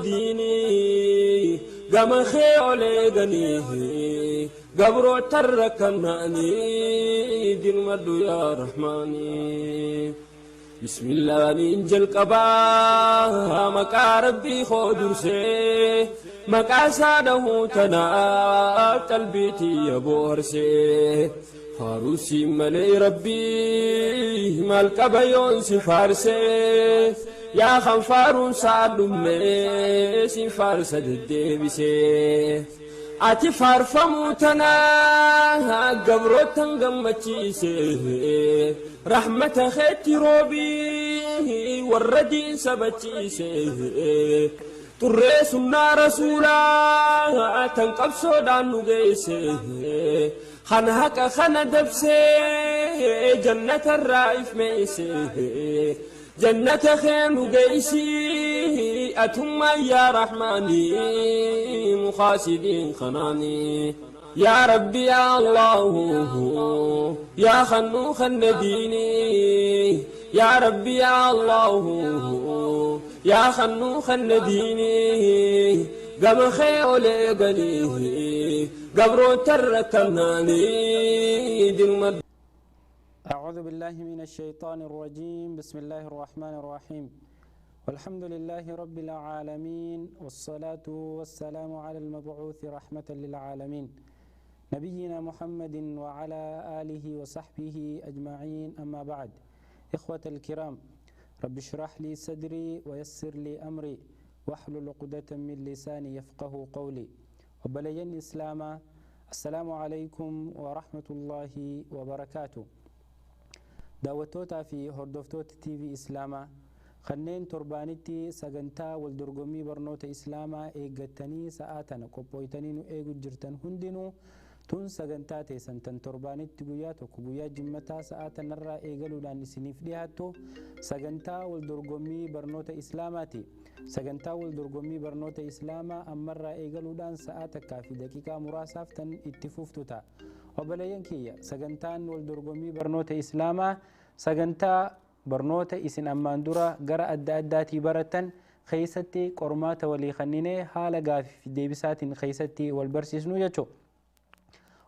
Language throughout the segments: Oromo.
Diinii gama kee ol eeganii gabroota rakkannaanii dirmadhu yaa rahmaanii. Bismillaaniin jalqabaa maqaa rabbii koo dursee maqaa isaa dhahuu tanaaf qalbii tiyya boorsee faarusiin malee rabbii maal qaba yoon si faarsee yaa kan faaruun isaa dhumee si faarsa deddeebisee ati faarfamuu tanaa gabrootan gammachiise rahmata keetti roobii warra diin sabachiise xurree sunnaa rasuulaa tan qabsoodhaan nu geesse kan haqa kana dabsee jannatarraa ifmeesse jannata kee nu geessi atummaa yaa rahmaanii mukaasidiin kanaanii يا ربي يا الله يا خنو خن ديني يا ربي يا الله يا خنو خن ديني قم خير لقني قبر تركناني دين. أعوذ بالله من الشيطان الرجيم. بسم الله الرحمن الرحيم. والحمد لله رب العالمين، والصلاة والسلام على المبعوث رحمة للعالمين، نبينا محمد وعلى آله وصحبه أجمعين. أما بعد، إخوة الكرام، رب اشرح لي صدري ويسر لي أمري واحلل عقدة من لساني يفقه قولي. وبلين إسلاما، السلام عليكم ورحمة الله وبركاته. daawwattoota fi hordoftoota TV Islaamaa kanneen torbaanitti sagantaa waldorgommii barnoota Islaamaa eeggattanii sa'aa tana qophooytanii nu eegu jirtan hundinuu, tun sagantaa teessan tan torbaanitti guyyaa tokko guyyaa jimmataa sa'aa tanarraa eegaluudhaan isiniif dhiyaattu sagantaa waldorgommii barnoota Islaamaati. Sagantaa waldorgommii barnoota Islaamaa ammarraa eegaluudhaan sa'aa takkaa fi daqiiqaa muraasaaf tan itti fuftu ta'a. Obboleeyyan kiyya, sagantaan waldorgommii barnoota Islaamaa sagantaa barnoota isin ammaan dura gara adda addaatii barattan keessatti qormaata walii kanninee haala gaafii fi deebisaatiin keessatti wal barsiisnu jechuudha.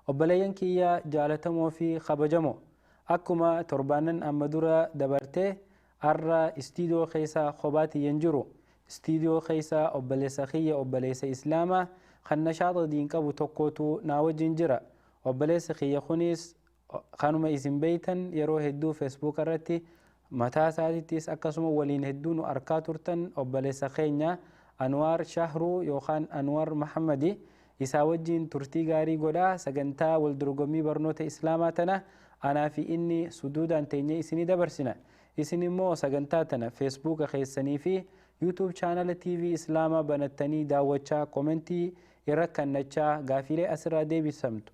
Obboleeyyan kiyya jaalatamoo fi kabajamoo, akkuma torbaanan amma dura dabartee har'a istiidiyoo keessa kophaatiyyan jiru. Istiidiyoo keessa obboleessa kiyya, obboleessa Islaamaa kan nashaaxa diin qabu tokkotu naa wajjin jira. Obboleessi kiyya kunis kanuma isin beeytan, yeroo hedduu feesbuuk irratti mataa isaatittis akkasuma waliin hedduu nu arkaa turtan, obboleessa keenya Anwaar Shahruu yookaan Anwaar Mahammadi. Isaa wajjin turtii gaarii godhaa. Sagantaa waldorgommii barnoota Islaamaa tana anaa fi inni suduudaan teenyee isinii dabarsina. Isin immoo sagantaa tana feesbuuka keessanii fi YouTube chaanala TV Islaamaa banattanii daawwachaa, komentii irra kannachaa, gaafiilee asirraa deebisamtu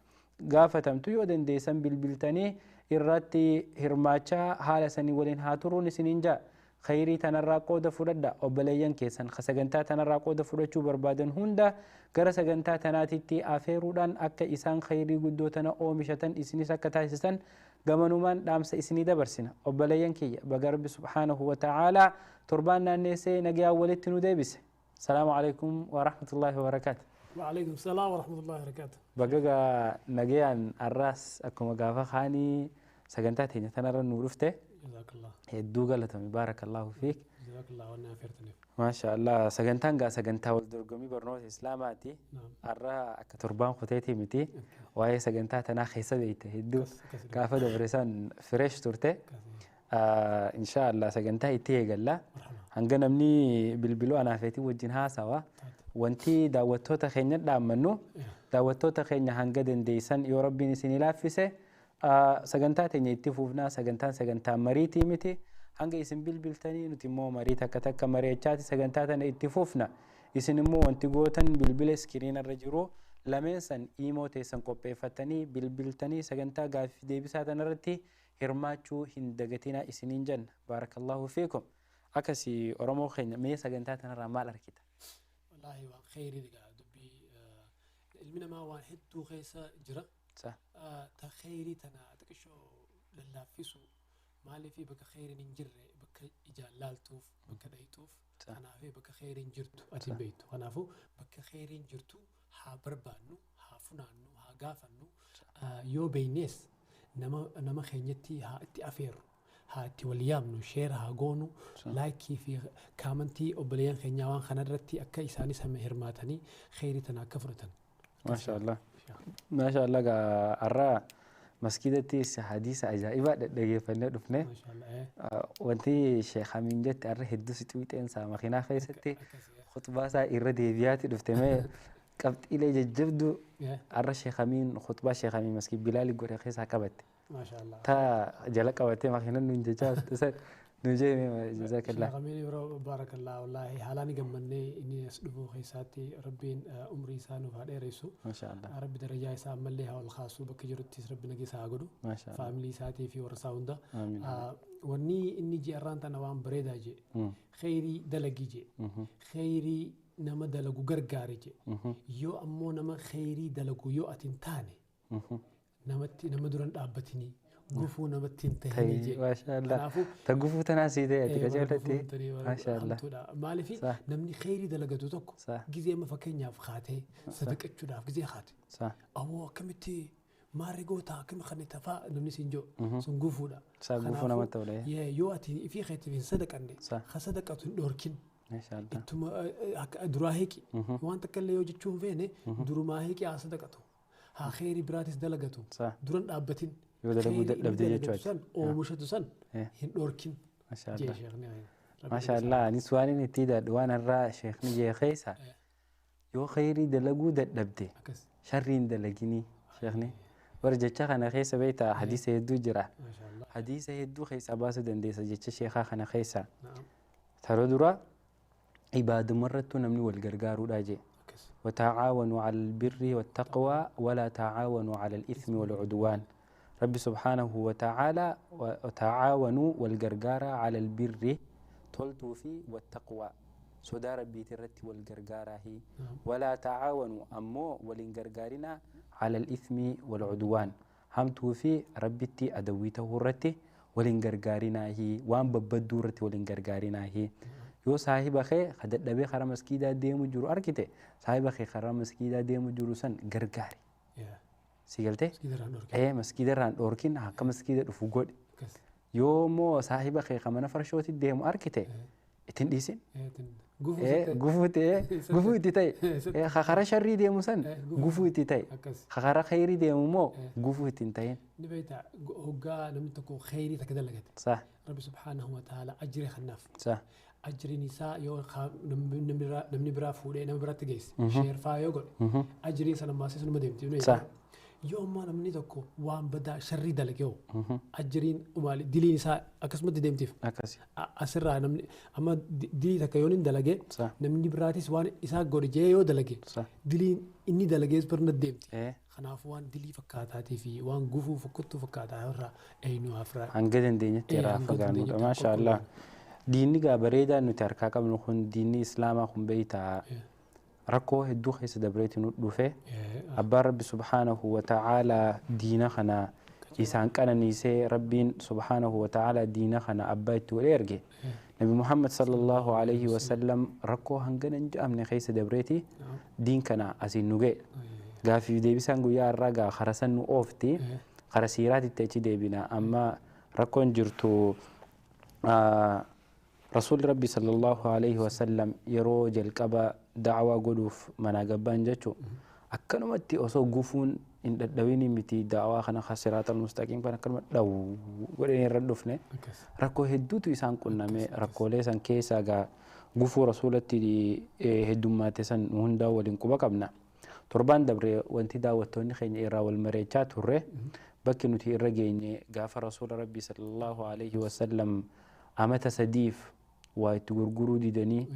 gaafatamtu yoo dandeessan bilbiltanii irratti hirmaachaa haala sanii waliin haa turuun isiniin jaa. Khayrii tanarraa qooda fudhadha. Obboleeyyan keessan ka sagantaa tanarraa qooda fudhachuu barbaadan hunda gara sagantaa tanaatitti afeeruudhaan akka isaan khayrii guddoo tana oomishatan isinis akka taasisan gamanumaan dhaamsa isinii dabarsina. Obboleeyyan kiyya, baga rabbi subhaanahu wa ta'aalaa torbaan naanneessee nagayaan walitti nu deebise. Salaamu alaikum wa rahmatullaahi wa barakaatu. وعليكم السلام ورحمة الله وبركاته. Baga nagayaan arraas akkuma gaafa kaanii sagantaa teenya tanarra nu dhufte. جزاك الله. Hedduu galatami, baarakallaahu fiik. جزاك الله وأنا أفرتني. Maasha Allah, sagantaan gaa sagantaa wal dorgommii barnoota Islaamaati. نعم. Har'a akka torbaan kuteetii miti. Waa'ee sagantaa tanaa keessa beekte hedduu gaafa dabre san fresh turte. Insha Allah sagantaa itti eegalla. مرحبا. Hanga namni bilbiluu anaafeetii wajjin haasawa. Wanti daawwattoota keenya dhaammannu, daawwattoota keenya, hanga dandeessan yoo rabbiin isinii laaffise sagantaa teenya itti fufnaa. Sagantaan sagantaa mariitii miti. Hanga isin bilbiltanii nuti immoo marii takka takka mari'achaati sagantaa tana itti fufna. Isin immoo wanti gootan bilbila iskiriina irra jiru lameen san iimoo teessan qopheeffatanii bilbiltanii sagantaa gaaffii deebisaa tanarratti hirmaachuu hin dagatinaa isiniin jenna. Baarakallahu fiikum. Akkasii Oromoo keenya, mee sagantaa tanarraa maal argita? والله waan khayrii egaa dubbii ilmi namaa waan hedduu keessa jira. Ta khayrii tana xiqqishoo lallaaffisu maaliif bakka khayriin hin jirre bakka Bakka ijaan laaltuuf bakka dhayituuf kanaafuu bakka kheyriin jirtu ati hin beektu. Kanaafuu bakka kheyriin jirtu haa barbaannu, haa funaannu, haa gaafannu. Yoo beeynees nama keenyatti haa itti afeerru, haa itti wal yaamnu, share haa goonu, like fi comment obboleeyyan keenyaa waan kanarratti akka isaanis hirmaatanii kheyrii tana akka fudhatan. Maashaallah. Maashaallah gaa har'a maskiidattis hadiisa ajaa'ibaa dhaggeeffannee dhufne. Wanti Sheekh Amiin jette har'a hedduu si xuwixeensaa makiinaa keessatti khutbaa isaa irra deebi'aati dhufte mee qabxiilee jajjabduu har'a Sheekh Amiin khutbaa Sheekh Amiin maskii Bilaali godhe keessaa qabatte. Ta jala qabattee makiinaan nuun jechaa nu jee jazakallah. Sheekh Amiin yeroo baarakallah wallaahi haalaan gammannee inni as dhufuu keessaatti Rabbiin umrii isaa nuuf haa dheeressu. Maashaallah. Rabbi darajaa isaa ammallee haa ol kaasu bakka jiruttis Rabbi nageessa isaa haa godhu. Maashaallah. Faamilii isaatii fi warra isaa hunda. Wanni inni ji'arraan tana waan bareedaa jee. Kheyrii dalagii jee. Kheyrii nama dalagu gargaari jee. Yoo ammoo nama kheyrii dalagu yoo ati hin taane namatti nama duran dhaabbatinii gufuu namatti hin tahinii jee. Maashaallah. Kanaafuu Ta gufuu tanaa sii ta'e ati qajeelatti. Maashaallah. Maaliif namni kheyrii dalagatu tokko gizee amma fakkeenyaaf kaatee sadaqachuudhaaf gizee kaate. Awwoo akkamitti maarri goota akkami kan tafaa namni siin jiru sun gufuudha. Gufuu namatti tola. Yoo ati ifii keetiif hin sadaqanne ka sadaqatu hin dhorkin. Ittuma duraa hiiki. Waan takka illee yoo jechuu hin feene durumaa hiiki haa sadaqatu. Haa kheyrii biraatis dalagatu. Duran dhaabbatin. Yoo dalaguu dadhabde jechuudha. San oomishatu san hin dhorkin. Maashaallah. Maashaallah anis waan inni itti hidhadhu waan irraa sheekni jee keessa yoo kheyrii dalaguu dadhabde sharrii hin dalaginii sheekni. Warra jecha kana keessa beektaa hadiisa hedduu jira. Hadiisa hedduu keessaa baasuu dandeessa jecha sheekaa kana keessa. Taroo dura ibaadumarrattuu namni wal gargaaruudha jee. وتعاونوا على البر والتقوى ولا تعاونوا على الإثم والعدوان. ربي سبحانه وتعالى وتعاونوا والجرجارة على البر تلتو في والتقوى سودا ربي ترت والجرجارة هي ولا تعاونوا أمو والجرجارنا على الإثم والعدوان هم توفي ربي تي أدويته رتي والجرجارنا هي وان ببدورتي والجرجارنا هي yoo saahiba kee ka dadhabee karaa maskiidaa deemu jiru argite saahiba kee karaa maskiidaa deemu jiru san gargaari. Si galtee? Maskiida irraan dhoorkin akka maskiida dhufu godhi. Yoo immoo saahiba kee ka mana farshooti deemu argite ittiin dhiisin. Gufuu ta'e gufuu itti ta'e karaa sharrii deemu san gufuu itti ta'e karaa kheyrii deemu immoo gufuu itti hin ta'in. Ni beektaa hoggaa namni tokko kheyrii takka dalagate. Rabbi subhaanahu wa ta'ala ajira kennaaf. Ajriin isaa yoo namni biraa fuudhee nama biraatti geesse sheerfaa yoo godhe ajriin sana maasii sunuma deemti. Yoo ammoo namni tokko waan badaa sharrii dalage hoo ajriin diliin isaa akkasumatti deemtiif. Asirraa namni amma dilii takka yoo inni dalage namni biraatis waan isaa godhe jee yoo dalage diliin inni dalagees birna deemti. Kanaafuu waan dilii fakkaataatii fi waan gufuu fokkottuu fakkaataa irraa eenyu hafiraa. Hanga dandeenyetti irraa fagaannudha. Maashaallah. Diinni gaa bareedaa nuti harkaa qabnu kun diinni islaamaa kun beektaa rakkoo hedduu keessa dabreeti nu dhufe abbaan rabbi subhaanahu wa ta'aalaa diina kana isaan qananiisee rabbiin subhaanahu wa ta'aalaa diina kana abbaa itti godhee erge nabi muhammad sallallahu alaihi wasallam rakkoo hangana hin jedhamne keessa dabreeti diin kana asiin nu ga'e gaafiif deebisaan guyyaa har'aa gaa kara san nu oofti kara siiraatitti achi deebina amma rakkoon jirtu رسول ربي صلى الله عليه وسلم يرو جلقبا دعوة قدوف مناقبان جاتشو أكنمتي أصو قفون إن دويني متي دعوة خنا خسرات المستقيم كان أكنمت دو ودين ردفني ركو هدوتو إسان كنا مي ركو ليسان كيسا غا قفو رسولتي دي هدو ما تسان مهندا ولنكوبا قبنا تربان دبري وانتي دعوة خين إيرا والمريتشات هره بكي نتي إرقيني غاف رسول ربي صلى الله عليه وسلم أمتا سديف waa itti gurguruu didanii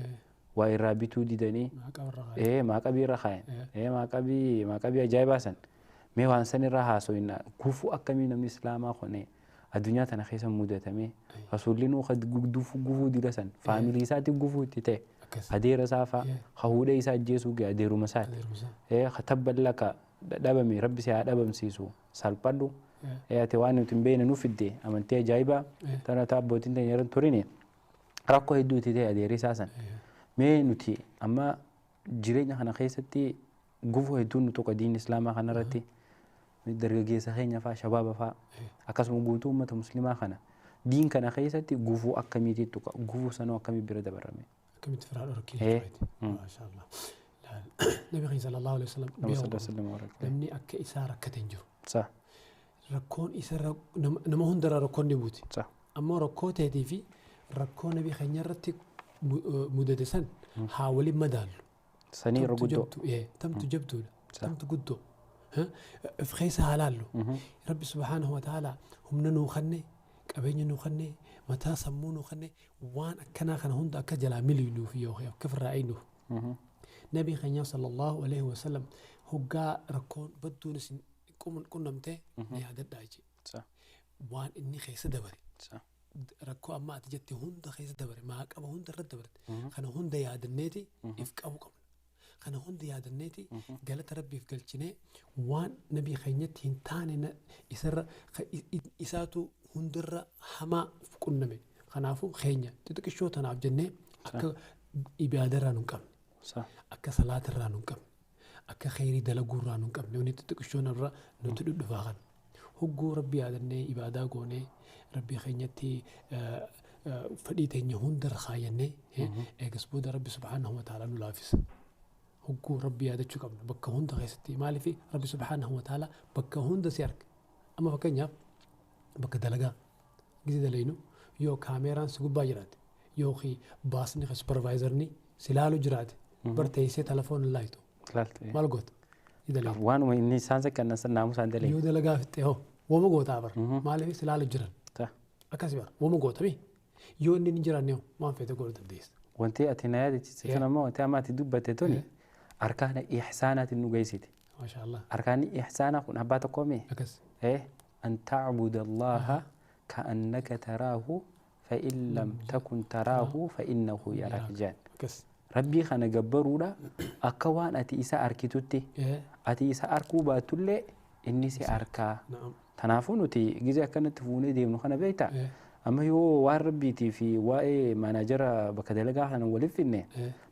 waa irraa bituu didanii maaqabii irra kaayan maaqabii ajaa'ibaa san mee waan san irraa haasoyna gufuu akkamii namni islaamaa kun addunyaa tana keessa mudatamee rasuulli nuu gufuu dida san faamilii isaatti gufuu itti ta'e adeera isaa fa'a ka fuudhee isaa ajjeesuu ga'e adeeruma isaati ka tabban laka dhabame rabbi si haa dhabamsiisu salphadhu ati waan nuti hin beekne nu fidde amantii ajaa'ibaa tana taa abbootiin teenya irra hin turini. Rakkoo hedduu itti ta'e adeerri isaa san. Mee nuti amma jireenya kana keessatti gufuu hedduun nu tuqa diin islaamaa kanarratti dargaggeessa keenya fa'aa shabaaba fa'aa akkasuma guutuu uummata muslimaa kana diin kana keessatti gufuu akkamiitii tuqa gufuu sanuu akkamii bira dabarame. Akkamitti firaa dhorkii jechuudha. Maashaallah. Nabi keenya sallallahu alaihi wasallam namni akka isaa rakkate hin jiru. Rakkoon isa nama hundarraa rakkoon ni buuti. Ammoo rakkoo ta'eetii fi rakkoo nabi keenya irratti mudate san haa waliin madaallu. Sanii irra guddoo. Tamtu jabduudha. Tamtu guddoo. Of keessa haa laallu. Rabbi subhaanahu wa ta'ala humna nuu kenne qabeenya nuu kenne mataa sammuu nuu kenne waan akkanaa kana hunda akka jalaa miliinuuf yookiin akka ofirraa eegnuuf. Nabi keenya sallallahu alaihi wasallam hoggaa rakkoon badduun isin qunnamtee na yaadadhaa jee. Waan inni keessa dabare. Rakkoo amma ati jette hunda keessa dabare maaqaba hunda irra dabarte kana hunda yaadanneeti if qabu qabna. Kana hunda yaadanneeti galata rabbiif galchinee waan nabii keenyatti hin taane isarra isaatu hundarra hamaa qunname. Kanaafuu keenya xixiqqishoo tanaaf jennee akka ibaadarraa nu hin qabne. Akka salaatarraa nu hin qabne. Akka kheyrii dalaguurraa nu hin qabne. Wanni xixiqqishoo narra nuti dhudhufaa kana. Hogguu rabbi yaadannee ibaadaa goonee rabbii keenyatti fedhii teenya hundarra kaayannee eegas booda rabbi subhaanahu wa ta'ala nu laafisa. Hogguu rabbi yaadachuu qabna bakka hunda keessatti maaliif rabbi subhaanahu wa ta'ala bakka hunda si arga. Amma fakkeenyaaf bakka dalagaa gizee dalaynu yoo kaameeraan si gubbaa jiraate yookiin baasni supervisorni si laalu jiraate bar teessee telefoon laayitu. Maal goota? Waanuma inni isaan sakkanna naamusaan dalee. Yoo dalagaa fixee hoo wooma gootaa bara maaliif si laalu jiran. Akkasi bara wooma gootami yoo inni hin jiraanne hoo waan feete godhuu dandeessa. Wanti ati na yaadachiise tun ammoo wanti amma ati dubbatte tuni arkaana ihsaanaatiin nu geessite. Maashaallah. Arkaanni ihsaanaa kun abbaa tokkoo mee? Akkas. An ta'buda Allaha ka'annaka taraahu fa'in lam takun taraahu fa'innahu yaraaka jaan. Akkas. Rabbii kana gabbaruudha akka waan ati isa arkitutti ati isa arkuu baattullee inni si arkaa. Kanaafuu nuti gizee akkanatti fuunee deemnu kana beektaa? Amma yoo waan rabbiitii fi waa'ee maanaajara bakka dalagaa kana waliif finne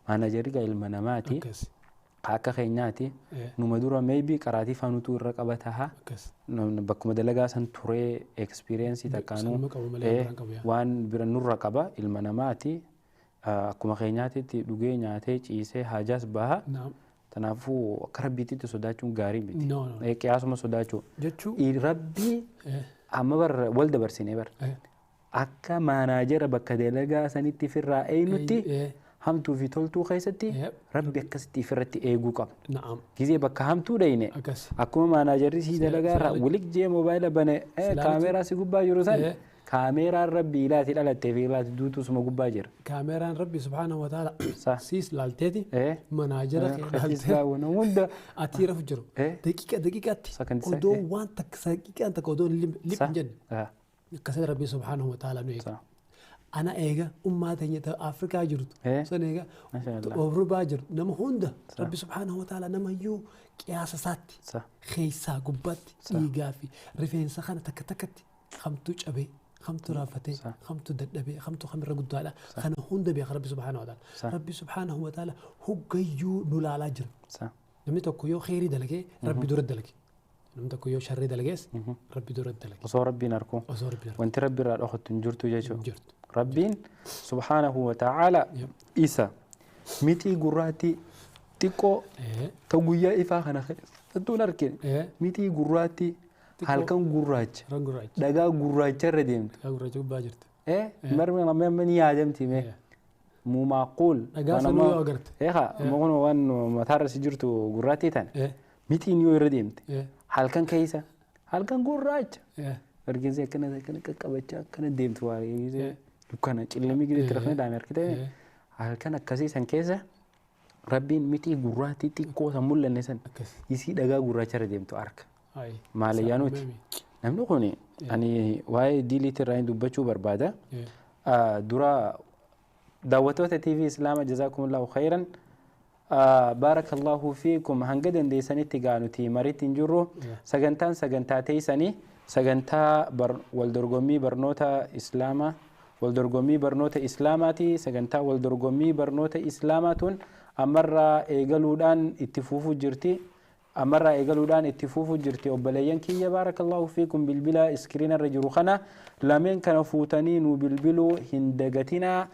maanaajarri gaa ilma namaati. Akka keenyaati. Numa dura maybe qaraatii faanutu irra qaba taha. Bakkuma dalagaa san turee ekspiriyeensii takkaanuu waan bira nurra qaba ilma namaati. Akkuma keenyaatitti dhugee nyaatee ciisee haajaas baha. Kanaafuu akka rabbiitti sodaachuun gaarii miti. Qiyaasuma sodaachuu. Rabbii amma bar wal dabarsinee bar. Akka maanaajara bakka dalagaa sanitti ofirraa eenyutti hamtuu fi toltuu keessatti rabbi akkasitti ofirratti eeguu qaba. Gizee bakka hamtuu dhayine akkuma maanaajarri sii dalagaa irraa walik jee moobaayila bane kaameeraa si gubbaa jiru san kaameeraan rabbi ilaati dhalattee fi ilaati duutuu suma gubbaa jira. Kaameeraan rabbi subhaanahu wa ta'ala siis laalteeti manaajara kee laaltee hunda ati rafu jiru daqiiqa daqiiqaatti odoo waan takka daqiiqaan takka odoo lip hin jenne akkasii rabbi subhaanahu wa ta'ala nu eega. Ana eega ummaa teenya ta Afrikaa jirtu san eega Awurooppaa jirtu nama hunda rabbi subhaanahu wa ta'ala nama iyyuu qiyaasa isaatti keessaa gubbaatti dhiigaa fi rifeensa kana takka takkatti kamtu cabee kamtu raafatee kamtu dadhabee kamtu kamirra guddaadha kana hunda beeka rabbi subhaanahu wa ta'ala rabbi subhaanahu wa ta'ala hoggayyuu nu laalaa jira. Namni tokko yoo kheyrii dalagee rabbi dura dalage. Namni tokko yoo sharrii dalagees rabbi dura dalage. Osoo rabbiin arku. Osoo rabbiin arku. Wanti rabbi irraa dhokattu hin jirtu jechuudha. Jirtu. Rabbiin subhaanahu wa ta'ala isa mixii gurraattii xiqqoo ta guyyaa ifaa kana keessattuu hin argine mixii gurraattii halkan gurraacha dhagaa gurraacha irra deemtu. Dhagaa gurraacha gubbaa jirti. Marmi amma ni yaadamti mee. Mumaaquul. Dhagaa sanuu yoo agarte. Kun waan mataarra si jirtu gurraattii tana. Mixiin yoo irra deemte halkan keessa halkan gurraacha. Arginsi akkana akkana qaqqabachaa akkana deemtu waa dukkana cillamii gideetti rafnee dhaame argitee halkan akkasii san keessa rabbiin mixii gurraattii xiqqoo san mul'anne san isii dhagaa gurraacha irra deemtu arka. Maalayyaa nuti. Namni kun ani waa'ee diiliitti irraa dubbachuu barbaada. Dura daawwattoota TV Islaama jazaakumullahu khayran. Baarakallahu fiikum hanga dandeessanitti gaa nuti mariitti hin jirru sagantaan sagantaa teessanii sagantaa wal dorgommii barnoota Islaamaa Waldorgommii barnoota Islaamaati. Sagantaa waldorgommii barnoota Islaamaa tun ammarraa eegaluudhaan itti fufuu jirti. Ammarraa eegaluudhaan itti fufuu jirti. Obboleeyyan kiyya, baarakallahu fiikum, bilbila iskiriinarra jiru kana lameen kana fuutanii nu bilbiluu hin dagatinaa.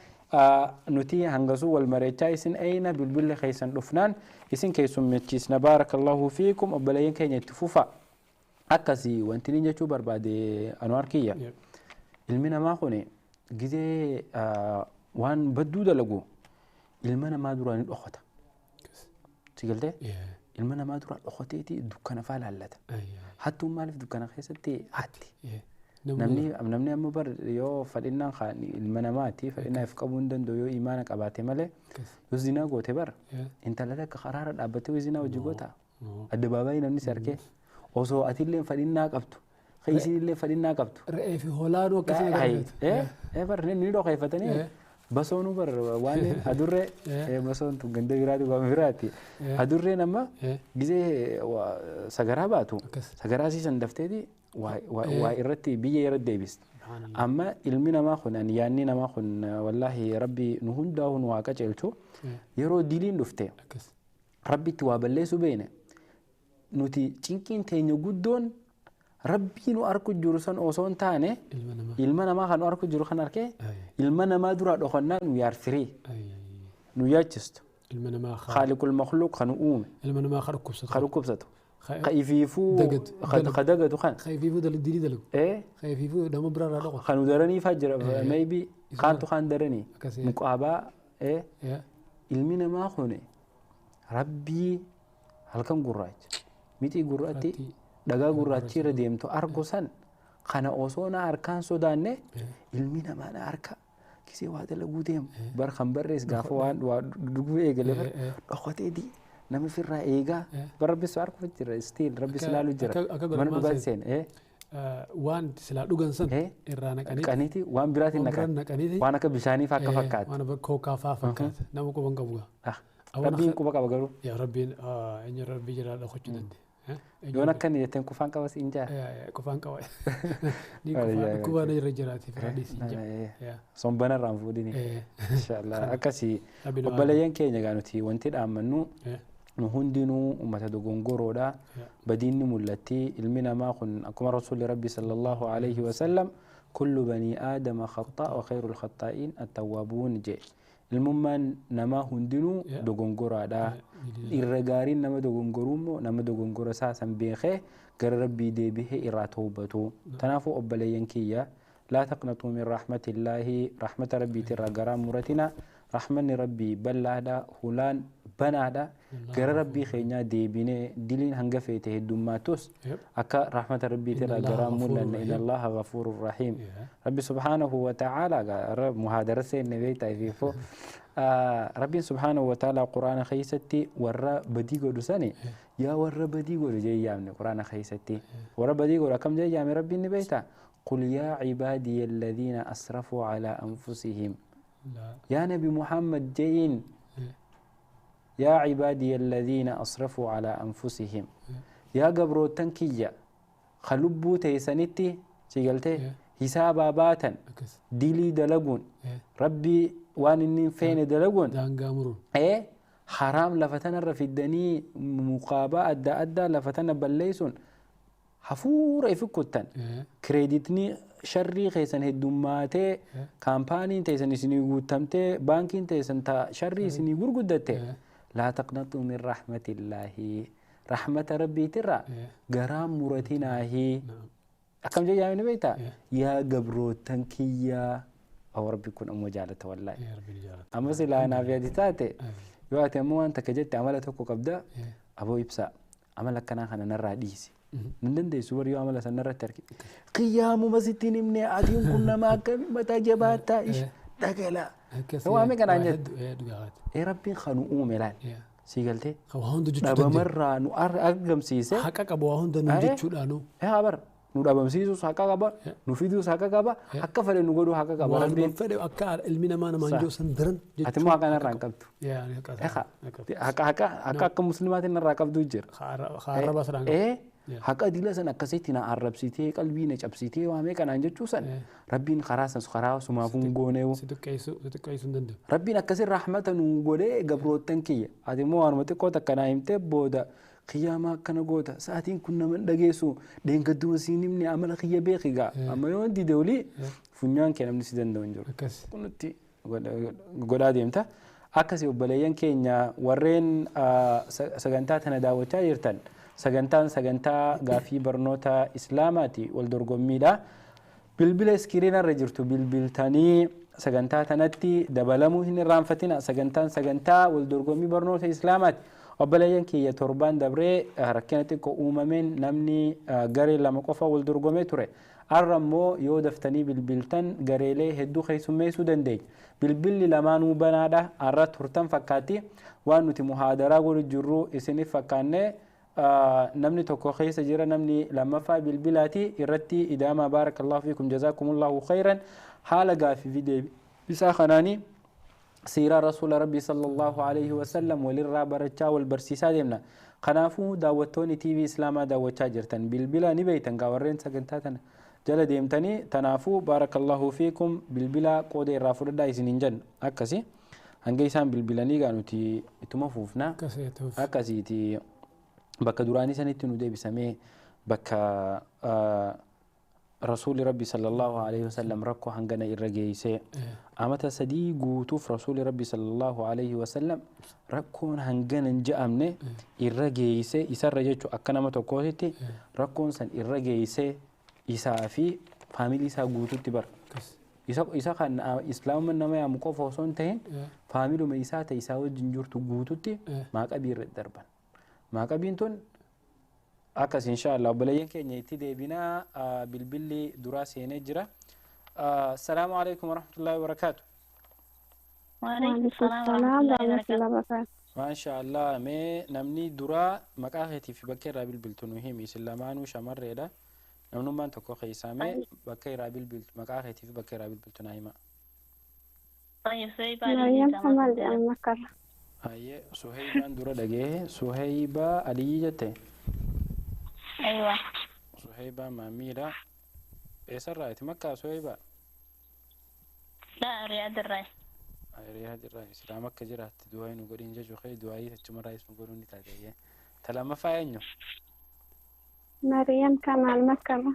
Nuti hangasuu wal mareechaa isin eeyna, bilbilli keessan dhufnaan isin keessummechiisna. Baarakallahu fiikum, obboleeyyan keenya, itti fufa. Akkasii wanti inni jechuu barbaade, Anwaar kiyya, ilmi namaa kun gizee waan badduu dalagu ilma namaa duraa ni dhokata. Si galtee? Ilma namaa duraa dhokateeti dukkana faa laallata. Hattuun maaliif dukkana keessatti hatti? Namni amma bar yoo fadhinnaan kaan ilma namaati fadhinnaa if qabuu hin danda'u yoo imaana qabaate malee. Yoo zinaa goote bar intala takka karaarra dhaabbattee zinaa hojii goota. Addabaabaayii namni si arkee osoo atillee fadhinnaa qabtu, isinillee fadhinnaa qabtu. Re'ee fi hoolaanuu akkasii. Bar ni dhokeeffatanii basoonuu bar waan adurree basoon tun ganda biraati, waan biraati. Adurreen amma gizee sagaraa baatu sagaraa siisan dafteeti waa irratti biyya irratti deebisti. Amma ilmi namaa kun, ani yaadni namaa kun, wallaahi Rabbi nu hundaa'u nu haa qajeelchu, yeroo diliin dhufte Rabbitti waa balleessuu beene, nuti cinqiin teenya guddoon Rabbii nu arku jiru san osoo hin taane ilma namaa kan nu arku jiru kan arkee ilma namaa duraa dhokannaa nu yaarfirii nu yaachistu. Ilma namaa Khaaliqul makhluuq kan uume. Ilma namaa ka dhukkubsatu. Ka dhukkubsatu. Ka ifiifuu ka dagatu kan. Ka ifiifuu dilii dalagu. Ka ifiifuu nama biraarraa dhoqatu. Kan nu daranii faa jira, maybe kaantu kaan daranii. Muqaabaa ilmi namaa kun Rabbii halkan gurraacha mixii gurraatti dhagaa gurraachi irra deemtu argu san kana osoo na harkaan sodaanne ilmi namaa na harka kisee waa dalaguu deemu bar kan barrees gaafa waan waa dhuguu eegale bar dhokatee di nama firraa eegaa bar Rabbis arku jira, still Rabbis ilaalu jira mana dhugaati seene. Waan silaa dhugan san irraa naqanii. Qaniiti waan biraatiin naqan, waan akka bishaanii faa akka fakkaatu. Waan akka kookaa faa fakkaata, nama quban qabu gaa. Rabbiin quba qaba garuu. Yaa Rabbiin eenyu Rabbii jalaa dhokachuu dandeenya. Yoon akkan jetteen qufaan qabas hin jaa. Qufaan qaba. Ni qufaan irra jiraati firaadhiis hin jaa. Sombana irraan fuudhini. Inshallah akkasii obboleeyyan keenya gaa nuti wanti dhaammannu nu hundinuu ummata dogongoroodha. Badiinni mul'atti. Ilmi namaa kun akkuma Rasuulli Rabbi sallallahu alaihi wasallam kullu banii aadama khaxaa wa khayru lkhaxaa'iin attawwaabuun jee. Ilmummaan namaa hundinuu dogongoraadha. Irra gaariin nama dogongoruu immoo nama dogongora isaa san beekee gara Rabbii deebihee irraa tawbatu. Kanaafuu obboleeyyan kiyya, laa taqnatuu min rahmatillaahi, rahmata Rabbiitirraa garaa muratina. Rahmanni Rabbii bal'aadha, hulaan banaadha. Gara Rabbii keenyaa deebinee diliin hanga feete heddummaattus akka rahmata Rabbiitirraa garaa mul'anne. Inna Allaha ghafuurun rahiim. Rabbi subhaanahu wa ta'aala muhaadara seenne beektaa ifiifoo. Rabbiin subhaanahu wa ta'aala Quraana keessatti warra badii godhu sani yaa warra badii godhu jee yaamne. Quraana keessatti warra badii godhu akkam jee yaame Rabbiin ni beektaa? قل يا عبادي الذين أسرفوا على أنفسهم، يا نبي محمد جئين، يا عبادي الذين أسرفوا على أنفسهم، يا قبرو تنكية خلبو تيسنتي سيقلتي حسابا باتا ديلي دلقون ربي وان إني فين دلقون إيه حرام لفتنا الرفدني مقابا أدى أدى لفتنا بليسون hafuura ifi kuttan kireeditni sharrii keessan heddummaatee kaampaaniin teessan isinii guutamtee baankiin teessan ta sharrii isinii gurguddatte, laa taqnatuu min rahmatillaahi, rahmata Rabbiitirraa garaa muratinaahi. Akkam jee yaamni beektaa? Yaa gabroottan kiyyaa. Aw Rabbi kun ammoo jaalata wallaahi. Amma silaa naaf yaadi taate yoo ati ammoo waan takka jette amala tokko qabda, aboo ibsaa amala akkanaa kana narraa dhiisi. Nan dandeessu bar yoo amala sana irratti arge. Qiyyaamuma sitti hin himne, atiin kun nama akkamii mataa jabaataa ish dhagala. Waame kanaan jettu. Ee Rabbiin kan nu uume laal. Sii galtee? Dhabamarraa nu argamsiise. Haqa qaba waa hunda nu jechuudhaanu. Ee bar nu dhabamsiisus haqa qaba, nu fiduus haqa qaba, akka fedhe nu godhuu haqa qaba. Waan fedhe akka ilmi namaa namaan jiru san daran. Ati immoo haqa narraa hin qabdu. Haqa haqa akka muslimaatiin narraa qabdu jira. Haaraba saraan. Ee Haqa dila san akkasitti na arrabsitee qalbii na cabsitee waamee kanaan jechuu san rabbiin karaa san karaa sumaafuun gooneewu. Si xiqqeessuu hin danda'u. Rabbiin akkasii rahmata nuu godhee gabroottan kiyya. Ati immoo waanuma xiqqoo takka naa himtee booda qiyyaama akkana goota sa'aatiin kun nama hin dhageessu dheengadduma siin himne amala kiyya beeki gaa. Amma yoo dide olii funyaan kee namni si danda'u hin jiru. Kunutti godhaa deemta. Akkasii obboleeyyan keenya warreen sagantaa tana daawwachaa jirtan sagantaan sagantaa gaafii barnoota islaamaati wal dorgommiidha. Bilbila iskiriinarra jirtu bilbiltanii sagantaa tanatti dabalamuu hin irraanfatina. Sagantaan sagantaa wal dorgommii barnoota islaamaati. Obboleeyyan kiyya torbaan dabree rakkina xiqqoo uumameen namni garee lama qofa wal dorgomee ture. Har'a immoo yoo daftanii bilbiltan gareelee hedduu keessummeessuu dandeenya. Bilbilli lamaanuu banaadha. Har'a turtan fakkaatti waan nuti muhaadaraa godhu jirru isiniif fakkaannee namni tokko keessa jira namni lammaffaa bilbilaati irratti idaamaa baarakallahu fiikum jazaakumullahu khayran haala gaafii fi deebisaa kanaanii siiraa rasuula rabbii sallallahu alaihi wasallam walirraa barachaa wal barsiisaa deemna. Kanaafuu daawwattoonni TV Islaamaa daawwachaa jirtan bilbila ni beeytan gaa warreen sagantaa tana jala deemtanii tanaafuu baarakallahu fiikum bilbila qooda irraa fudhadhaa isiniin jenna akkasi hanga isaan bilbilanii gaa nuti ittuma fuufna akkasiiti bakka duraanii sanitti nu deebisamee bakka rasuulli rabbi sallallahu alaihi wasallam rakkoo hangana irra geessee amata 3 guutuuf rasuulli rabbi sallallahu alaihi wasallam rakkoon hangana hin je'amne irra geessee isarra jechuu akka nama tokkootitti rakkoon san irra geessee isaa fi faamilii isaa guutuutti bara. Isa kan islaamummaan nama yaamu qofa osoo hin ta'in faamiluma isaa ta'e isaa wajjin jirtu guutuutti maaqabii irra darban. Maaqabiin tun akkas inshallah obboleeyyan keenya itti deebinaa bilbilli duraa seenee jira. Assalaamu alaikum warahmatullahi wabarakaatu. Waalaikum salaam warahmatullahi wabarakaatu. Maasha Allah mee namni duraa maqaa keetii fi bakka irraa bilbiltu nu himi isin lamaanuu shamarreedha. Namnummaan tokko keessaa mee bakka irraa bilbiltu maqaa keetii fi bakka irraa bilbiltu naa hima. Maryam Kamal jedhama Makkarra. Hayyee Suheybaan dura dhagee Suheybaa Aliyyi jette. Aywa. Suheybaa maamiidha. Eessarraati makkaa Suheybaa? Laa Riyaad irraa. Riyaad irraa silaa makka jiraatti du'aa nu godhin jechuu kee du'aa achumarraa nu godhuun ni taate. Ta lammaffaa eenyu? Maryam Kamal Makkarra.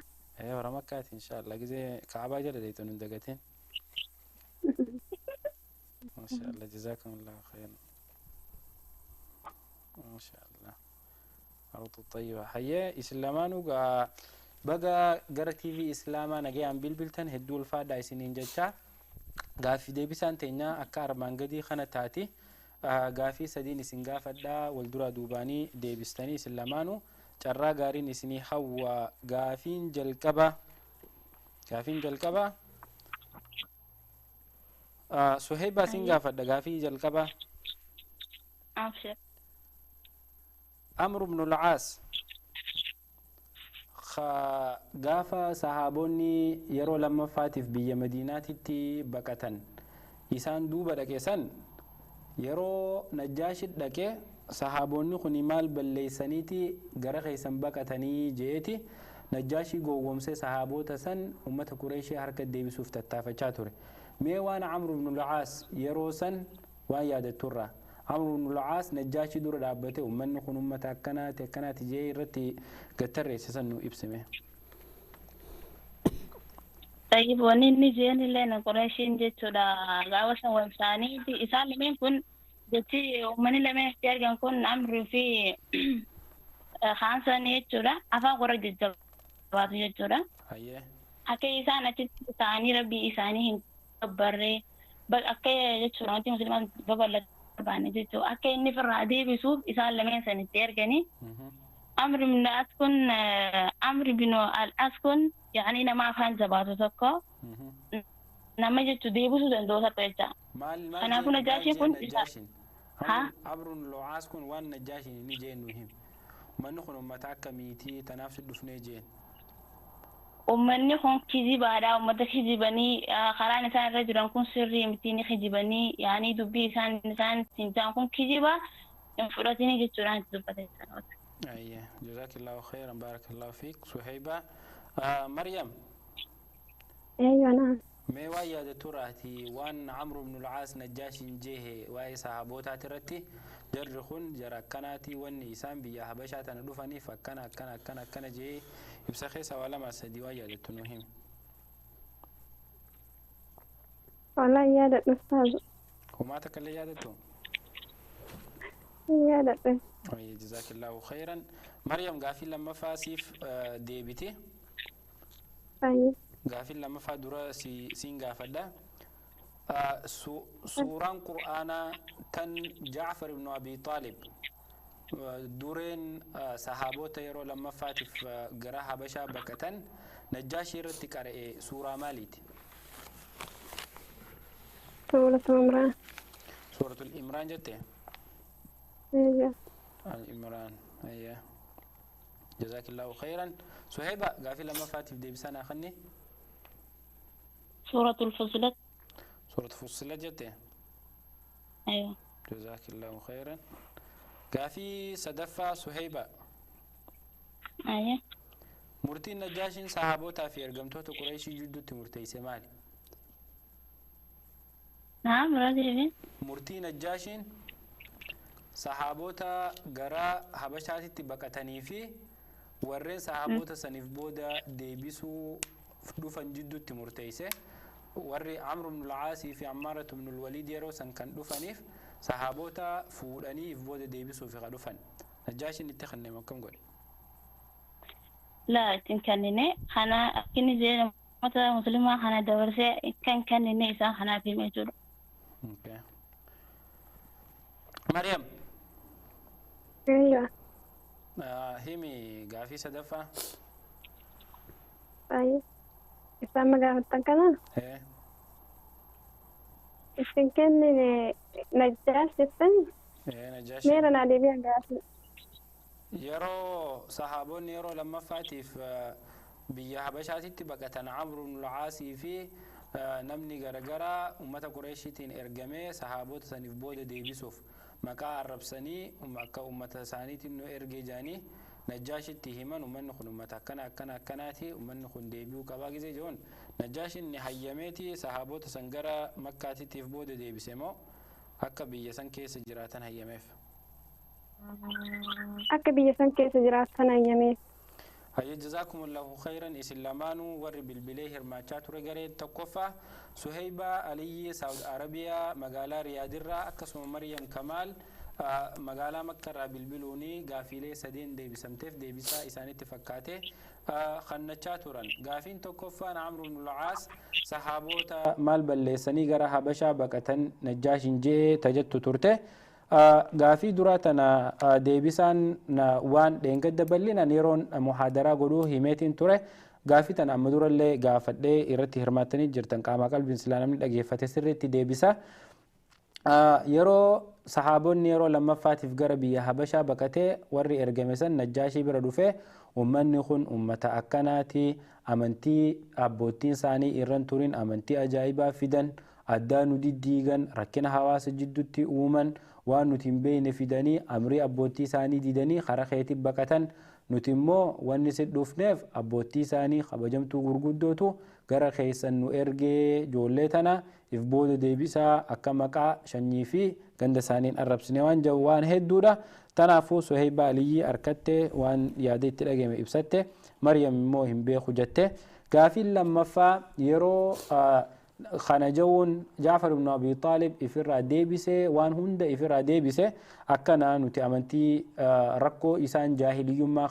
Warra makkaati inshallah gisee kaabaa jala deeytu nu dagateen. Masha Allah jazakumullahu khayran. Masha Allah. أرض الطيبة حيا إسلامانو بقى gara TV Islaamaa nagayaan bilbiltan hedduu ulfaadhaa isiniin jecha gaafii deebisaan teenyaa akka armaan gadii kana taati gaafii sadiin isin gaafadhaa wal duraa duubaanii deebistanii isin lamaanuu carraa gaariin isinii hawwa gaafiin jalqaba Suheybaa isin gaafadha gaafii jalqaba. Amr ibn al-Aas gaafa sahaabonni yeroo lammaffaatiif biyya Madiinaatitti baqatan isaan duuba dhaqe san yeroo Najjaashi dhaqe sahaabonni kun maal balleessaniiti gara keessan baqatanii jeeti Najjaashi gowwomsee sahaabota san ummata Qureeshii harka deebisuuf tattaafachaa ture. Mee waan Amr ibn al-Aas yeroo san waan yaadatturraa Amr ibn al-Aas Najjaashi dura dhaabbate ummanni kun ummata akkanaati akkanaati jee irratti gattarreesse san nu ibsime. طيب wanni inni jeen illee Qureeshiin jechuudha gaafa san wal isaanii isaan lameen kun jechi uummanni lameen itti argan kun Amrii fi Khaansan jechuudha afaan warra jajjabaatu jechuudha. Akka isaan achitti ta'anii rabbii isaanii hin gabbarree akka jechuudha wanti musliimaan babal'atu barbaanne jechuudha akka inni firraa deebisuuf isaan lameen san itti erganii Amr ibn al-As kun Amr ibn al-As kun yaani nama afaan jabaatu tokko nama jechuun deebisuu danda'u tokko jecha. Kanaafuu Najjaashiin kun Amr ibn al-As kun waan Najjaashiin inni jeen nu him. Manni kun uummata akkamiitii tanaaf si dhufnee jeen. Uummanni kun kijibaadha. Uummata kijibanii karaan isaan irra jiran kun sirrii miti ni kijibanii yaani dubbii isaan ittiin jiran kun kijiba hin fudhatini jechuudhaan itti dubbate. Ayye, jazaakillahu khayran, baarakallahu fiik Suhayba. Maryam. Eeyyoo, naam. Mee waan yaadattu raati waan Amru ibn al-Caas Najjaashin jehe waa'ee sahaabootaati irratti, jarri kun jara akkanaati, wanni isaan biyya Habashaa tana dhufaniif akkana akkana akkana akkana jee ibsa keessa waa lama sadii waan yaadattu nu himi. Wallahi yaadadhu ustaaz. Homaa takka illee yaadattu? Yaadadhu. Ayye, jazaakillahu khayran. Maryam, gaafii lammaffaa siif deebiti. Ayye. Gaafii lammaffaa dura siin gaafadha. Suuraan Qur'aanaa tan Jaafar ibn Abi Taalib dureen sahaabota yeroo lammaffaatiif gara Habashaa baqatan Najjaashii irratti qara'e suuraa maaliiti? Suuratul Imraan. Suuratul Imraan jette? Eeyyoo. Al-Imraan. Ayya. Jazaakillahu khayran. Suhayba, gaafii lammaffaatiif deebisaa naa kenni. Suuratul Fussilat. Suuratul Fussilat jette? Aywa. Jazaakillahu khayran. Gaafii sadaffaa, Suhayba. Ayya. Murtiin Najjaashiin sahaabotaa fi ergamtoota Qureeshii jidduutti murteesse maali? Naam, irra deebiin. Murtii Najjaashiin sahaabota gara Habashaatitti baqatanii fi warreen sahaabota saniif booda deebisuu dhufan jidduutti murteesse, warri Amru ibn al-Caasii fi Ammaaratu ibn al-Waliid yeroo san kan dhufaniif sahaabota fuudhanii if booda deebisuuf ka dhufan. Najjaashiin itti kenname akkam godhe? Laa, ittiin kennine kana akkinni jee namoota musliimaa kana dabarsee kan kennine isaan kanaaf hime jechuudha. Okay. Maryam. Eeyyoo. Himi gaafii sadaffaa. Ayye. Isaan magaafattan kana Ee. ittiin kennine Najjaash jettani? Ee, Najjaashi. Meera naa deebi'an gaafii. Yeroo sahaabonni yeroo lammaffaatiif biyya Habashaatitti baqatan, Amru ibn al-Caasii fi namni garagaraa ummata Qureeshiitiin ergamee sahaabota saniif booda deebisuuf maqaa arrabsanii akka ummata isaaniitiin nu ergee jedhanii Najjaashitti himan, ummanni kun ummata akkana akkana akkanaati, ummanni kun deebi'uu qabaa gisee jedhuun, Najjaashin ni hayyameeti sahaabota san gara Makkaatittiif booda deebise moo akka biyya san keessa jiraatan hayyameef? Akka biyya san keessa jiraatan hayyameef. Hayya, jazaakumullahu khayran. Isin lamaanuu warri bilbilee hirmaachaa ture, garee tokkoffaa Suheybaa Aliyyi Saawud Arabiyaa magaalaa Riyaadirraa, akkasuma Maryam Kamaal magaalaa Makkarraa bilbiluuni gaafiilee sadeen deebisamteef deebisaa isaanitti fakkaate kannachaa turan. Gaafiin tokkoffaan Amru ibn al-Caas sahaabota maal balleessanii gara Habashaa baqatan Najjaashin jee tajattu turte. Gaafii duraa tana deebisaan waan dheengadda bal'inaan yeroon muhaadaraa godhuu himeetiin ture. Gaafii tana amma durallee gaafadhee irratti hirmaattanii jirtan, qaama qalbiin silaa namni dhageeffate sirriitti deebisa. Yeroo sahaabonni yeroo lammaffaatiif gara biyya Habashaa baqatee warri ergame san Najjaashii bira dhufee, ummanni kun ummata akkanaati, amantii abboottiin isaanii irran turin amantii ajaa'ibaa fidan, addaa nu diddiigan, rakkina hawaasa jidduutti uuman, waan nuti hin beekne fidanii, amrii abboottii isaanii didanii karaa keetti baqatan, nuti immoo wanni si dhufneef abboottii isaanii kabajamtuu gurguddootu gara keessan nu ergee, ijoollee tana if booda deebisaa, akka maqaa shanyii fi ganda isaaniin arrabsine waan jedhu waan hedduudha. Tanaafuu Suheybaa Aliyyii harkatte waan yaada itti dhageme ibsatte, Maryam immoo hin beeku jette. Gaafiin lammaffaa yeroo kana jawuun Jaafar ibn Abi Taalib ifirraa deebisee, waan hunda ifirraa deebise, akkana nuti amantii rakkoo isaan jaahiliyyummaa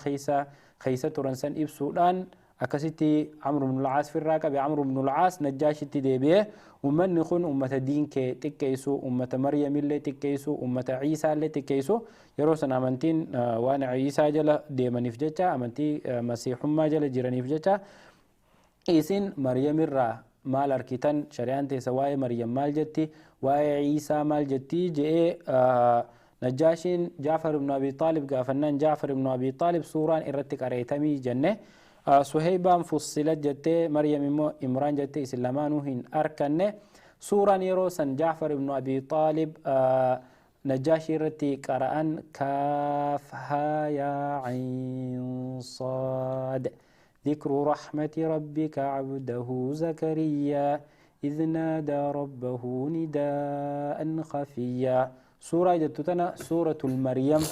keessa turan san ibsuudhaan akkasitti Amru ibn al-Caas firraa qabe. Amru ibn al-Caas Najjaashitti deebi'ee, ummanni kun ummata diin kee xiqqeessu, ummata Maryamillee xiqqeessu, ummata Ciisaallee xiqqeessu, yeroo san amantiin waan Ciisaa jala deemaniif jecha, amantii masiixummaa jala jiraniif jecha, isin Maryamirraa maal arkitan, shari'aan teessa waa'ee Maryam maal jetti, waa'ee Ciisaa maal jetti je'ee Najjaashiin Jaafar ibn Abi Taalib gaafannaan, Jaafar ibn Abi Taalib suuraan irratti qareetamii jenne. Suheybaan Fussilat jettee, Maryam immoo Imraan jettee, isin lamaanuu hin arkanne. Suuraan yeroo san Jaafar ibn Abi Taalib Najaashii irratti qara'an kaaf haa yaa cayn saad ذكر رحمة ربك عبده زكريا إذ نادى ربه نداء خفيا. سورة جتتنا سورة المريم،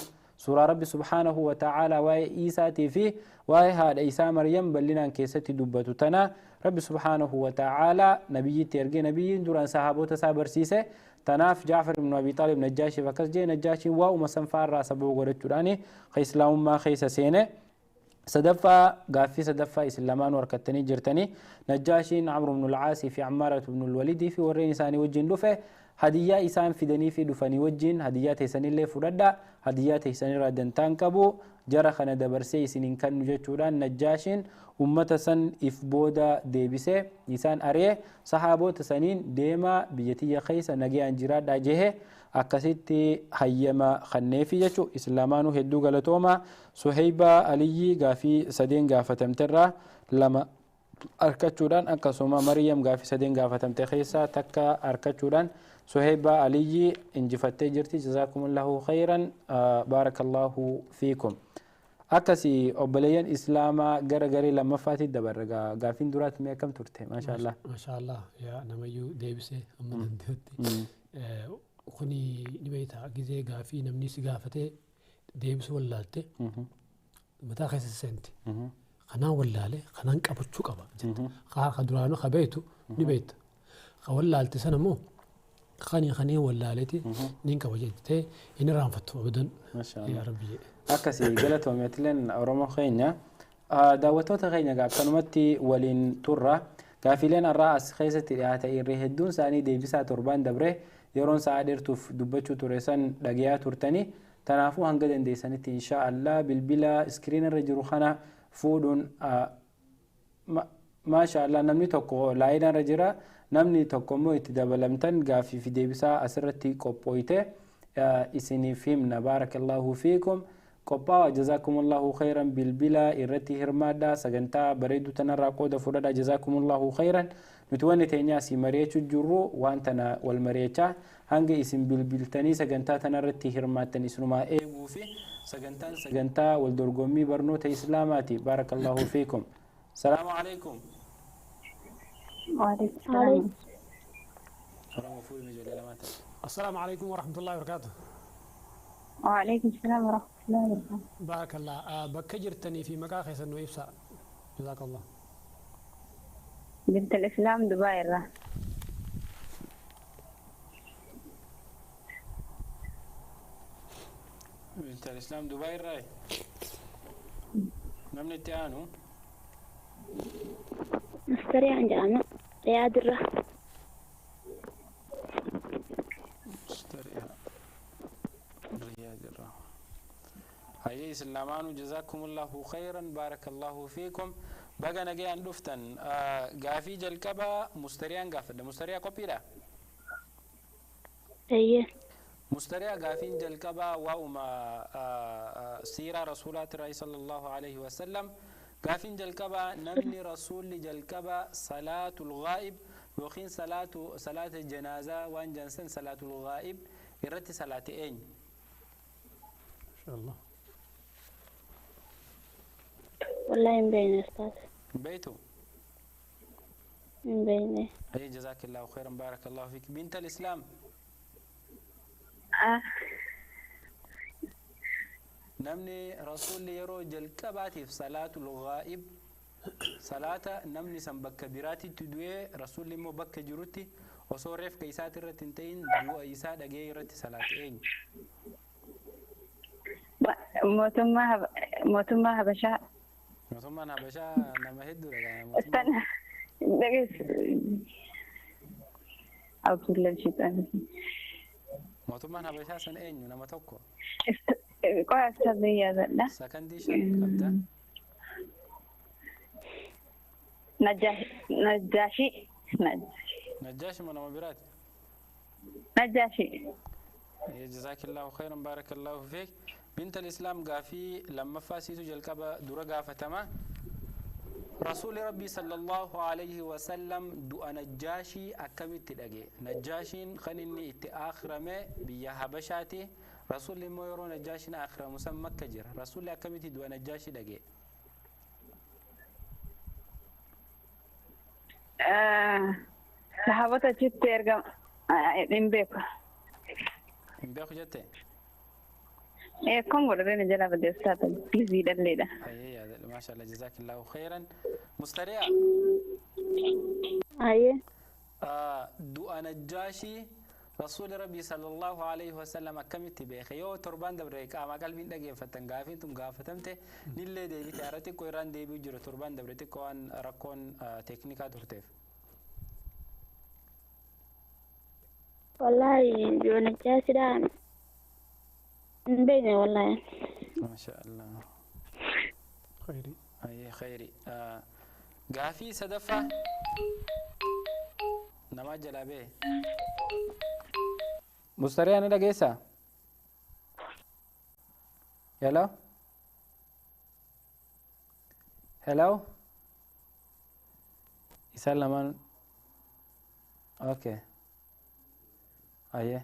سورة رب سبحانه وتعالى واي إيساتي فيه واي هذا إيسا مريم بلنا كيستي دبتتنا رب سبحانه وتعالى نبي ترجي نبي دوران صحابه تسابر سيسه تناف جعفر بن أبي طالب نجاشي فكس جي نجاشي واو مسنفار راس أبو غرتوراني خيسلام ما خيس سينه صدفة قافي صدفة إسلامان وركتني جرتني نجاشي عمرو بن العاص في عمارة بن الوليد في ورين ساني وجين دفه هدية إسان في دني في دفني وجين هدية تيساني اللي فردا هدية تيساني ردن تنكبو جرخنا دبرسي سنين كان نجتوران نجاشين أمة سن إفبودا ديبسة إسان أريه صحابو تسنين ديما بيتي خيس نجي أنجراد أجهه أكستي هيما خنيفي جتشو إسلامانو هدو غلطوما سهيبة علي غافي سدين غافة تمترة لما أركتشوران أكسوما مريم غافي سدين غافة تمتخيسا تكا أركتشوران سهيبة علي انجفتي جرتي جزاكم الله خيرا بارك الله فيكم. أكسي أبليان إسلاما غرغري لما فاتي دبر غافين درات مية كم ترتي ما شاء الله ما شاء الله يا نميو ديبسي أما دندوتي خني نبيتها جزء غافي نمني سغافتي ديبس ولالتي متى خيس السنتي خنا ولاله خنا نقبچو قبا خا خدرانو خبيتو نبيت خولالتي سنه مو خاني خاني ولالتي نينك وجدتي إن رانفتو أبدا ما شاء الله يا ربي. أكسي جلتهم يتلن أورمو خينا دعوتو خينا كانوا ولين ترى كافلين الرأس خيسة الإعتاء الدون ساني ديبسا تربان دبره يرون سعادرتو دبتشو ترسان دقيا ترتني تنافو هنقدن ديسانتي إن شاء الله بالبلا سكرين الرجل خنا فودون ما شاء الله نمني توكو لاينا رجرا نمني توكو مو اتدبلمتن قافي في ديبسا أسرتي كوبويته إسني فيمنا بارك الله فيكم قبا جزاكم الله خيرا بالبلا إرتي هرمادا سجنتا بريدو تنرى قودة فردا جزاكم الله خيرا نتواني تينياسي مريتشو جرو وانتنا والمريتشا هنگي اسم بالبلتني سجنتا تنرتي هرماتني سنما ايغو في سجنتان سجنتا والدرقومي برنوت إسلاماتي بارك الله فيكم. السلام عليكم. وعليكم السلام. السلام عليكم ورحمة الله وبركاته. وعليكم السلام ورحمة الله وبركاته. بارك الله. بكجرتني في مكان خيس إنه جزاك الله. بنت الإسلام دبي را. بنت الإسلام دبي راي. نمني تيانو. مستريح عند رياض الرا. مستريح رياض الرا. هاي سلامان جزاكم الله خيرا بارك الله فيكم. بقى نجي عن دفتن قافي جلكبا مستريان قافد مستريا كوبيرا. أيه. مستريا قافين جلكبا وما سيرة رسولات الرئيس صلى الله عليه وسلم قافين جلكبا نمني رسول جلكبا صلاة الغائب وخين صلاة الجنازة وان جنسن صلاة الغائب إرتي صلاة أين؟ إن شاء الله. والله من بين أستاذ. بيته. من بينه. أي جزاك الله خيرا بارك الله فيك. بنت الإسلام. نمني رسول يرو جلكباتي في صلاة الغائب صلاة نمني سنبك براتي تدوي رسول مو بك جروتي وصورف كيسات الرتنتين دو إيساد أجيرتي صلاة إين. موتما هبشا. موتما هبشا نما هدو لك. استنى دقيس أو كل شيء. موتما هبشا سن إين نما توكو. قاعد سبيا لا. سكندي شن نجاشي نجاشي من مبيرات. نجاشي. جزاك الله خيرا بارك الله فيك. بنت الإسلام قافي لما فاسيتو جلكبا درا قافة تما Rasuulli Rabbii sallallahu alayhi wasallam du'a Najjaashii akkamitti dhage? Najjaashiin kan inni itti aakhirame biyya Habashaati. Rasuulli immoo yeroo Najjaashiin aakhiramu san Makka jira. Rasuulli akkamitti du'a Najjaashii dhage? Sahaabota achitti ergama hin beeku. Hin beeku jette? Akkam godhatee jala badeessaa ta'e biizii dhalleedha. Ayyee yaadadha. Maashaallah jazaakillahu khairan. Mustariyaa. Ayyee. Du'a Najjaashii Rasuulli Rabbii sallallahu alayhi wasallam akkamitti beeke? Yoo torbaan dabre qaamaa qalbiin dhageeffatan gaafiin tun gaafatamte nillee deebite har'a xiqqoo irraan deebi'u jira torbaan dabre xiqqoo waan rakkoon teeknikaa turteef. Wallaahi du'a Najjaashiidhaan hin beekne wallaahi. Maashaallah. Khayri. Ayyee khayri. Gaafii sadaffaa namaa jalaa ba'e. Mustariyaa ni dhageessaa? Hello? Hello? Isaan lamaan. Okay. Ayyee.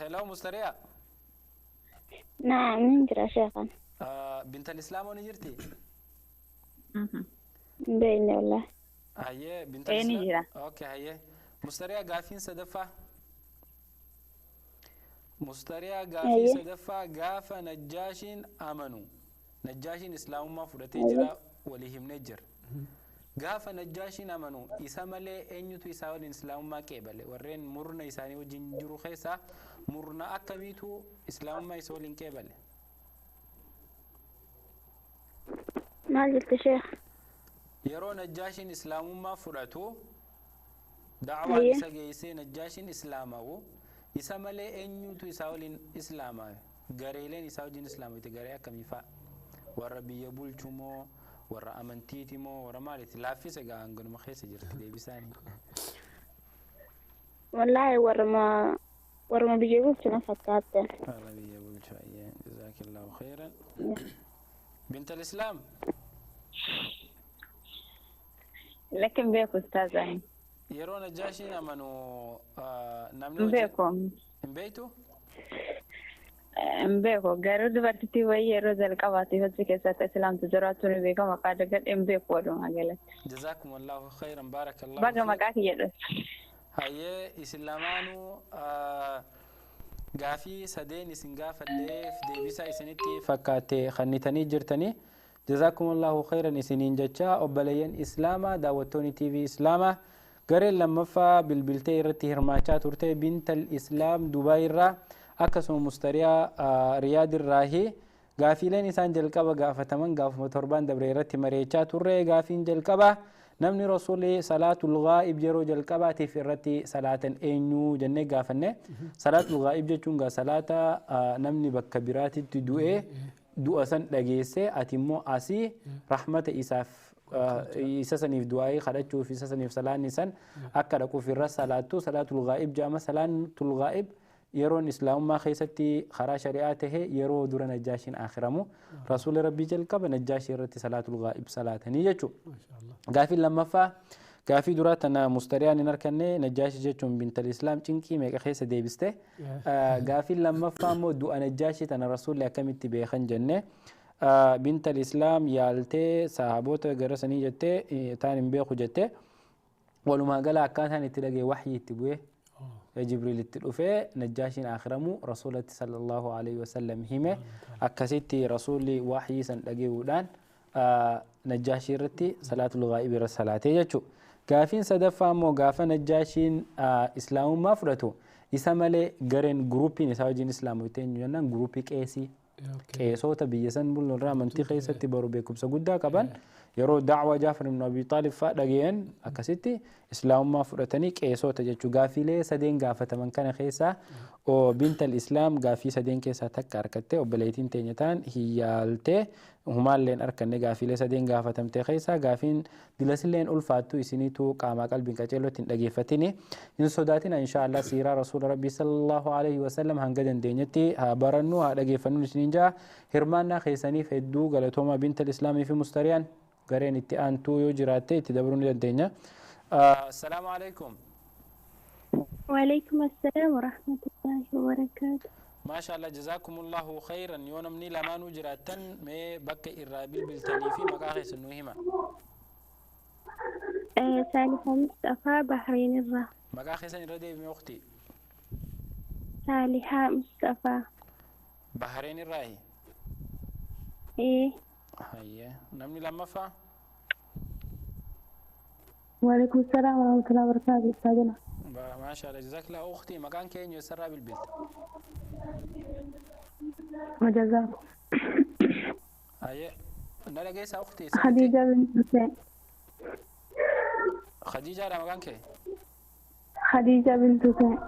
Hello Mustariyaa. Naam, nin jira sheekhan. Bintal Islaamoo ni jirti? Hin beekne wallaahi. Ayyee bintal Ee ni jira. Okay ayyee. Mustariyaa gaafiin sadaffaa. Mustariyaa gaafii sadaffaa gaafa Najjaashiin amanu. Najjaashiin Islaamummaa fudhatee jira walii himnee jira. Gaafa Najjaashiin amanu isa malee eenyutu isaa waliin Islaamummaa qeebale? Warreen murna isaanii wajjin jiru keessaa murna akkamiitu Islaamummaa isa waliin qeebale? Maal jette sheekh? Yeroo Najjaashiin Islaamummaa fudhatu da'awaan isa geessee Najjaashiin Islaamaa'u isa malee eenyutu isaa waliin Islaamaa'e? Gareeleen isaa wajjin Islaama'e garee akkamii fa'a? Warra biyya bulchu moo warra amantiiti moo warra maaliiti? Laaffisa egaa hanganuma keessa jirti deebisaanii. Wallaahi warruma biyya bulchu na fakkaatte. Warra biyya bulchu ayyee jazaakillahu khairan. Bintal Islaam. Lakin beeku ustaazaan. Yeroo Najjaashiin amanu namni Hin beeku. Hin beektu? Hin beeku. Garuu dubartittii wayii yeroo jalqabaatiif achi keessatti islaamtu jiraachuu ni beeka maqaa dagadhe hin beeku walumaa galatti. Jazaakumullahu khairan baarakallahu. Baga maqaa kiyya dhas. Hayyee isin lamaanuu gaafii sadeen isin gaafadheef deebisaa isinitti fakkaate kennitanii jirtanii. Jazaakumullahu khairan isiniin jecha obboleeyyan Islaamaa daawwattoonni TV Islaamaa gareen lammaffaa bilbiltee irratti hirmaachaa turte Bintal Islaam Dubaay irraa akkasuma Mustariyaa Riyaad irraahi gaafiileen isaan jalqaba gaafataman gaafuma torbaan dabre irratti mari'achaa turre. Gaafiin jalqaba namni Rasuulli salaatul ghaa'ib yeroo jalqabaatiif irratti salaatan eenyu jennee gaafanne. Salaatul ghaa'ib jechuun gaa salaata namni bakka biraatitti du'ee du'a san dhageesse ati immoo asii rahmata isaaf isa saniif du'aayii kadhachuuf isa saniif salaanni san akka dhaquuf irra salaattu salaatul ghaa'ib jedhama. Salaatul ghaa'ib yeroon Islaamummaa keessatti karaa shari'aa tahe yeroo dura Najjaashiin aakhiramu Rasuulli Rabbii jalqaba Najjaashii irratti salaatul ghaa'ib salaatanii jechuudha. Gaafiin lammaffaa gaafii duraa tana Mustariyaan hin arganne Najjaashii jechuun Bintal Islaam cinqii meeqa keessa deebiste. Gaafiin lammaffaa immoo du'a Najjaashii tana Rasuulli akkamitti beekan jenne. Bintal Islaam yaaltee sahaboota gara sanii jettee taan hin beeku jettee walumaa gala akkaataan itti dhagee waxyii itti bu'ee Jibriil itti dhufee Najjaashiin aakhiramu Rasuulatti sallallahu alayhi wasallam hime. Akkasitti Rasuulli waxyii san dhageewuudhaan Najjaashii irratti salaatul ghaa'ib irra salaatee jechuudha. Gaafiin sadaffaa immoo gaafa Najjaashiin Islaamummaa fudhatu isa malee gareen guruupiin isaa wajjin Islaamota eenyu jennaan guruupii qeesii. Qeesota biyya san bulloorraa amantii keessatti baru beekumsa guddaa qaban yeroo da'waa Jaafar ibn Abi Taalib fa'aa dhaga'an akkasitti Islaamummaa fudhatanii qeesota jechuudha. Gaafiilee sadeen gaafataman kana keessaa Bintal Islaam gaafii sadeen keessaa takka argattee obboleettiin teenya ta'an hiyyaaltee Humaalleen harkanne gaafiilee sadeen gaafatamte keessaa gaafiin dilasilleen ulfaattu isiniitu qaamaa qalbiin qaceellootti hin dhageeffatini hin sodaatina inshaallah siiraa rasuula rabbii sallallahu alaihi wasallam hanga dandeenyetti haa barannu haa dhageeffannu isiniin jaa hirmaannaa keessaniif hedduu galatooma bintal islaamii fi mustariyaan gareen itti aantuu yoo jiraatte itti dabruu ni dandeenya. Assalaamu alaikum. وعليكم السلام ورحمة الله وبركاته. ما شاء الله جزاكم الله خيرا يونمني لمانو جراتن مي بك إرابيل بالتني في مقاهي سنوهما. صالحة مصطفى بحرين الرا. مقاهي سن ردي بمي أختي. صالحة مصطفى بحرين الراهي. إيه. هيا نمني لما فا. وعليكم السلام ورحمة الله وبركاته أستاذنا. ما شاء الله جزاك الله أختي مكان كين يسرى بالبيت. وجزاكم. أيه نلاقيس أختي. خديجة بنت حسين. خديجة على مكان كي. خديجة بنت حسين.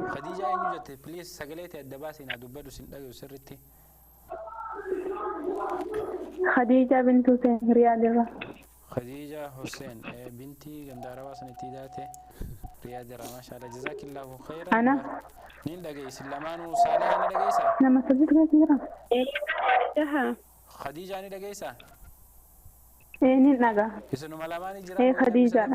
خديجة إنه جت بليز سجلتي الدباسي نادوبلو سندقي وسرتي. خديجة بنت حسين رياض الله. خديجة حسين بنتي غندارة سنتي ذاته رياض ما شاء الله جزاك الله خيرا. أنا نين دقيس لمان وصالح أنا دقيسة. أنا ما سجلت كثيرا. خديجة أنا دقيسة. إيه نين نجا. يسنو ملاماني جرا. إيه خديجة.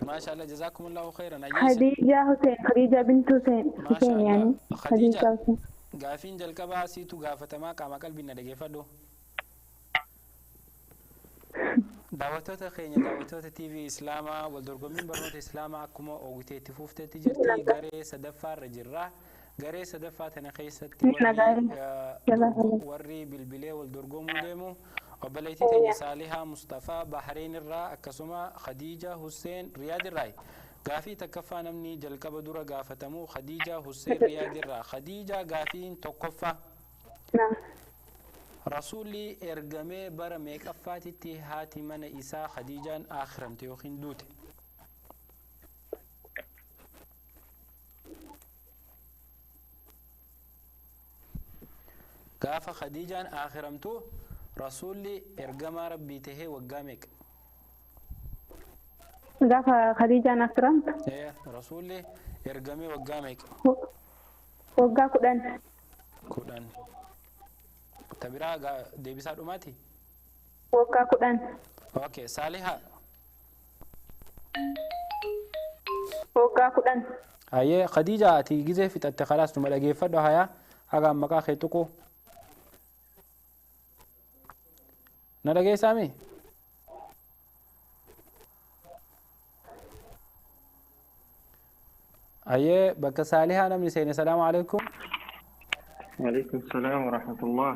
ما شاء الله جزاكم الله خيرا. خديجة حسين خديجة بنت حسين حسين يعني خديجة. قافين جلكبا سيتو قافة ما قام قلبي ندقيفدو. Daawwattoota keenya daawwattoota TV Islaamaa wal dorgommiin barnoota Islaamaa akkuma oogiteetti fuufteetti jirti garee sadaffaarra jirra. Garee sadaffaa tana keessatti warri bilbilee wal dorgomuu deemu obboleettii teenya Saalihaa Mustafaa Bahareen irraa akkasuma Khadiija Hussein Riyaad irraa. Gaafii takkaffaa namni jalqaba dura gaafatamu Khadiija Hussein Riyaad irraa. Khadiija gaafiin tokkoffaa. Rasuulli ergamee bara meeqaffaatitti haati mana isaa Khadiijaan akhiramte yookiin duute? Gaafa Khadiijaan akhiramtu rasuulli ergamaa rabbii tahee waggaa meeqa? Gaafa Khadiijaan akhiramtu? Rasuulli ergamee waggaa meeqa? Waggaa 10. 10. Tabiraa deebisaa dhumaati? Waggaa 10. Okay, Saalihaa. Waggaa 10. Hayyee Khadiija ati gizee fixatte khalaas numa dhageeffadhu hayaa hagaan maqaa kee tuqu. Na dhageessaami? Hayyee bakka Saalihaa namni seene salaamu alaikum. وعليكم السلام ورحمة الله.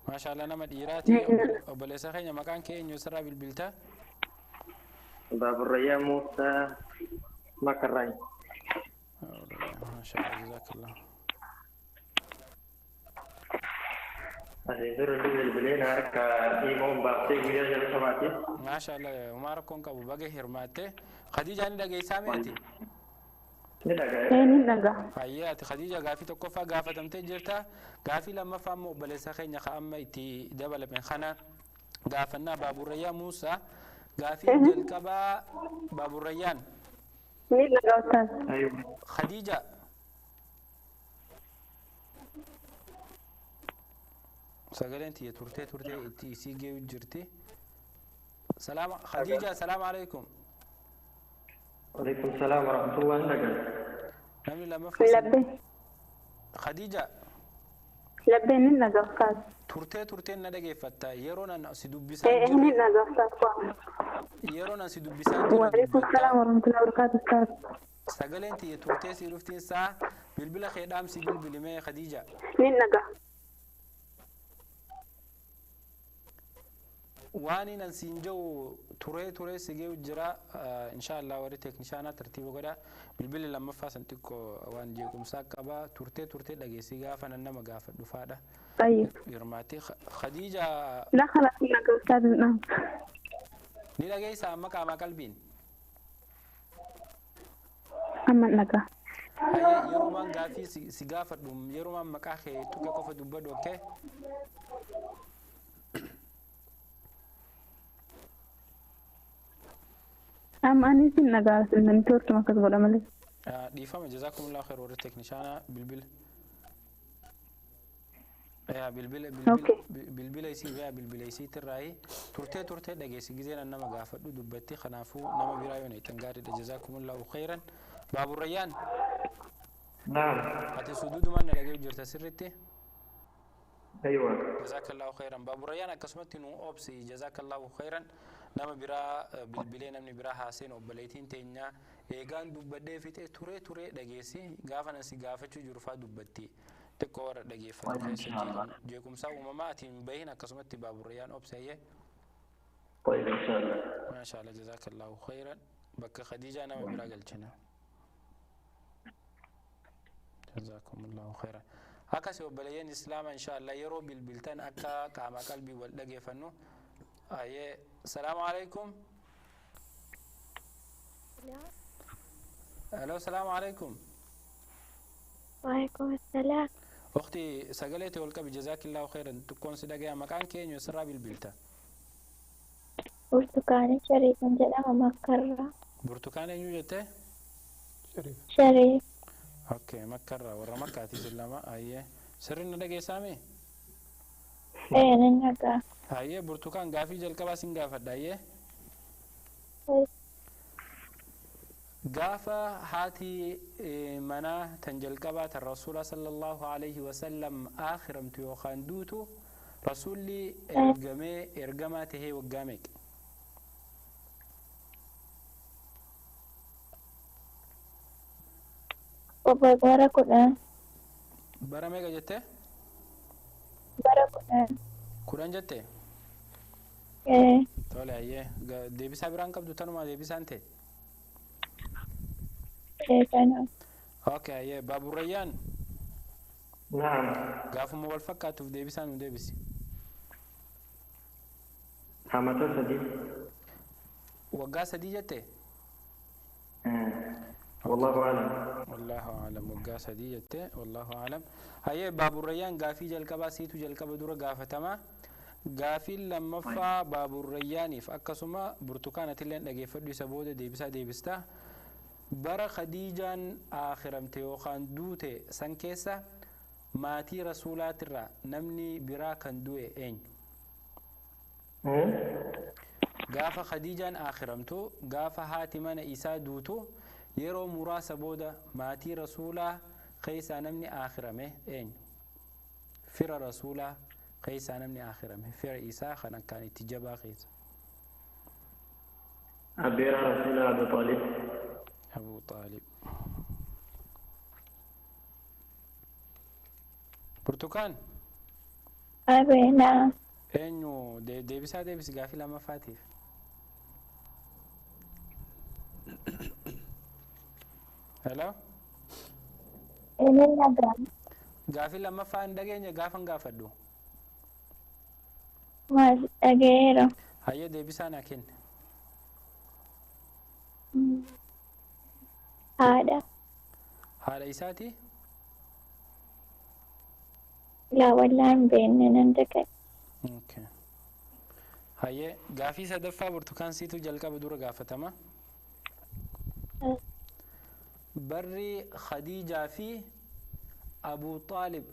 ما شاء الله نما ديراتي وبلسا خينا مكان كي إنه سرى بالبلتا. باب الريان موسى مكراي. ما شاء الله جزاك الله. ما شاء الله وما ركون كابو باقي هرماتي خديجة أنا دقي سامعتي. Fayyaati Khadiija gaafii tokkoffaa gaafatamtee jirta. Gaafii lammaffaa immoo obboleessa keenya amma itti dabalame kana gaafannaa Baaburrayyaa Muusaa. Gaafii jalqabaa Baaburrayyaan. Khadiija. Sagaleen tiyya turtee turtee itti isii geeyu jirti. Salaama Khadiija salaamu alaikum. وعليكم السلام ورحمة الله وبركاته. لبي خديجة لبي ننا قفاز turtee turteen na dhageeffatta yeroo nan si dubbisaa jiru nina qaffaaz yeroo nan si dubbisaa jiru وعليكم السلام ورحمة الله وبركاته أستاذ sagaleen tiyya turtee si dhuftiin saa bilbila kee dhaamsi bilbilimee Khadiija nina qa waan nan siin jiru turee turee si geeyu jira insha Allah warri teeknishaanaa tartiiba godha bilbilli lammaffaa san xiqqoo waan jeequmsaa qaba turtee turtee dhageessii gaafa nan nama gaafa dhufaadha. طيب Hirmaatee Khadiija. لا خلاص أستاذ نعم. Ni dhageessaa amma qaamaa qalbiin. Amma dhagaa. Yerumaan gaafii si gaafadhu yerumaan maqaa kee tuqe qofa dubbadhu okay? Amma anis hin dhagaa neetwoorkii akkas godha malee. Dhiifama jazaakumullahu khayr warri teeknishaanaa bilbila. Bilbila bilbila isii baa bilbila isiitirraayi turtee turtee dhageessi gizeen nama gaafadhu dubbatti kanaafuu nama biraa yoo neetan gaariidha jazaakumullahu khayran. Baaburrayyaan. Naam. Ati suduudumaan na dhagee jirta sirriitti? Aywa. Jazaakallahu khayran. Baaburrayyaan akkasumatti nu obsi jazaakallahu khayran. Nama biraa bilbilee namni biraa haaseen obboleettiin teenyaa eegaan dubbadhee fixee turee turee dhageessi gaafa nan si gaafachuu jiru faa dubbatti. Xiqqoo warra dhageeffatu keessa jeequmsaa uumamaa ati hin bahin akkasumatti baaburrayyaan obseeyye. طيب إن شاء الله. ما شاء الله جزاك الله خيرا. بك خديجة أنا ما بلا قلتنا. جزاكم الله خيرا. هكذا وبليين إسلام إن شاء الله يرو بالبلتان أكا كما قلبي والدقي فنو. أيه السلام عليكم. ألو السلام عليكم. وعليكم السلام. أختي سجلتي والكب جزاك الله خيرا تكون صدقة مكان كين يسرى بالبلتا. برتقاني شريف جدام مكرة. برتقاني يوجته؟ شريف. شريف. أوكي مكرة ورا مكة تسلم أيه سرنا دقي سامي؟ إيه ننقى. أيه برتقان قافي جل كباسين قافة أيه. قافة هاتي منا تنجل كبات الرسول صلى الله عليه وسلم آخر متيوخان دوتو رسولي إرجمي إرجماته وقامك. Bara kudhan. Bara meeqa jettee? Bara kudhan. Kudhan jettee? Ee. Tole ayyee deebisaa biraan qabdu tanumaa deebisaan ta'e? Ee kana. Okay ayyee baaburrayyaan. Naam. Gaafuma wal fakkaatuuf deebisaa nu deebisi. Hamata sadii. Waggaa sadii jettee? والله أعلم. والله أعلم وقا سديته والله أعلم. هيا باب الريان قافي جلقبا سيتو جلقبا دورا قافتما قافي لما فا باب الريان فأكسما برتقانة اللين لقي فردي سبودة ديبسا ديبستا برا خديجان آخرم تيوخان دوتي سنكيسا ماتي رسولات الرا نمني برا كان دوي إين. قافة خديجان آخرمتو قافة هاتمان إيسا دوتو yeroo muraasa booda maatii rasuulaa keessaa namni aakhirame eenyu? Fira rasuulaa keessaa namni aakhirame fira isaa kan akkaan itti jabaa keessa. Abeera rasuulaa Abu Xaalib. Abu Xaalib. Burtukaan. Abee naa. Eenyu deebisaa deebisi gaafii lammaffaatiif. Hello? Inni nagaa. Gaafii lammaffaa hin dhageenye gaafan gaafadhu. Maal dhageera. Hayyee deebisaa naa kenne. Haadha. Haadha isaati? Laa wallaa hin beekne nan dhagaye. Okay. Hayyee gaafii sadaffaa burtukaan siitu jalqaba dura gaafatama. Barri Khadiijaa fi Abu Xaalib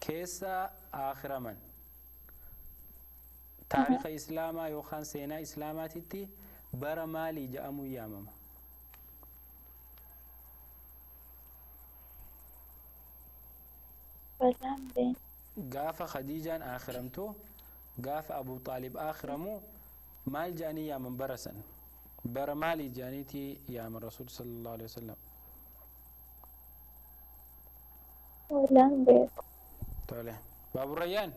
keessa aakhiraman taariika Islaamaa yookaan seenaa Islaamaatitti bara maalii jedhamuun yaamama? Gaafa Khadiijaan aakhiramtu gaafa Abu Xaalib aakhiramu maal jedhanii yaaman bara san? Bara maalii jedhaniiti yaaman Rasuul sallallahu alaihi wasallam? Wallaan beeku. Tole. Baaburrayyaan.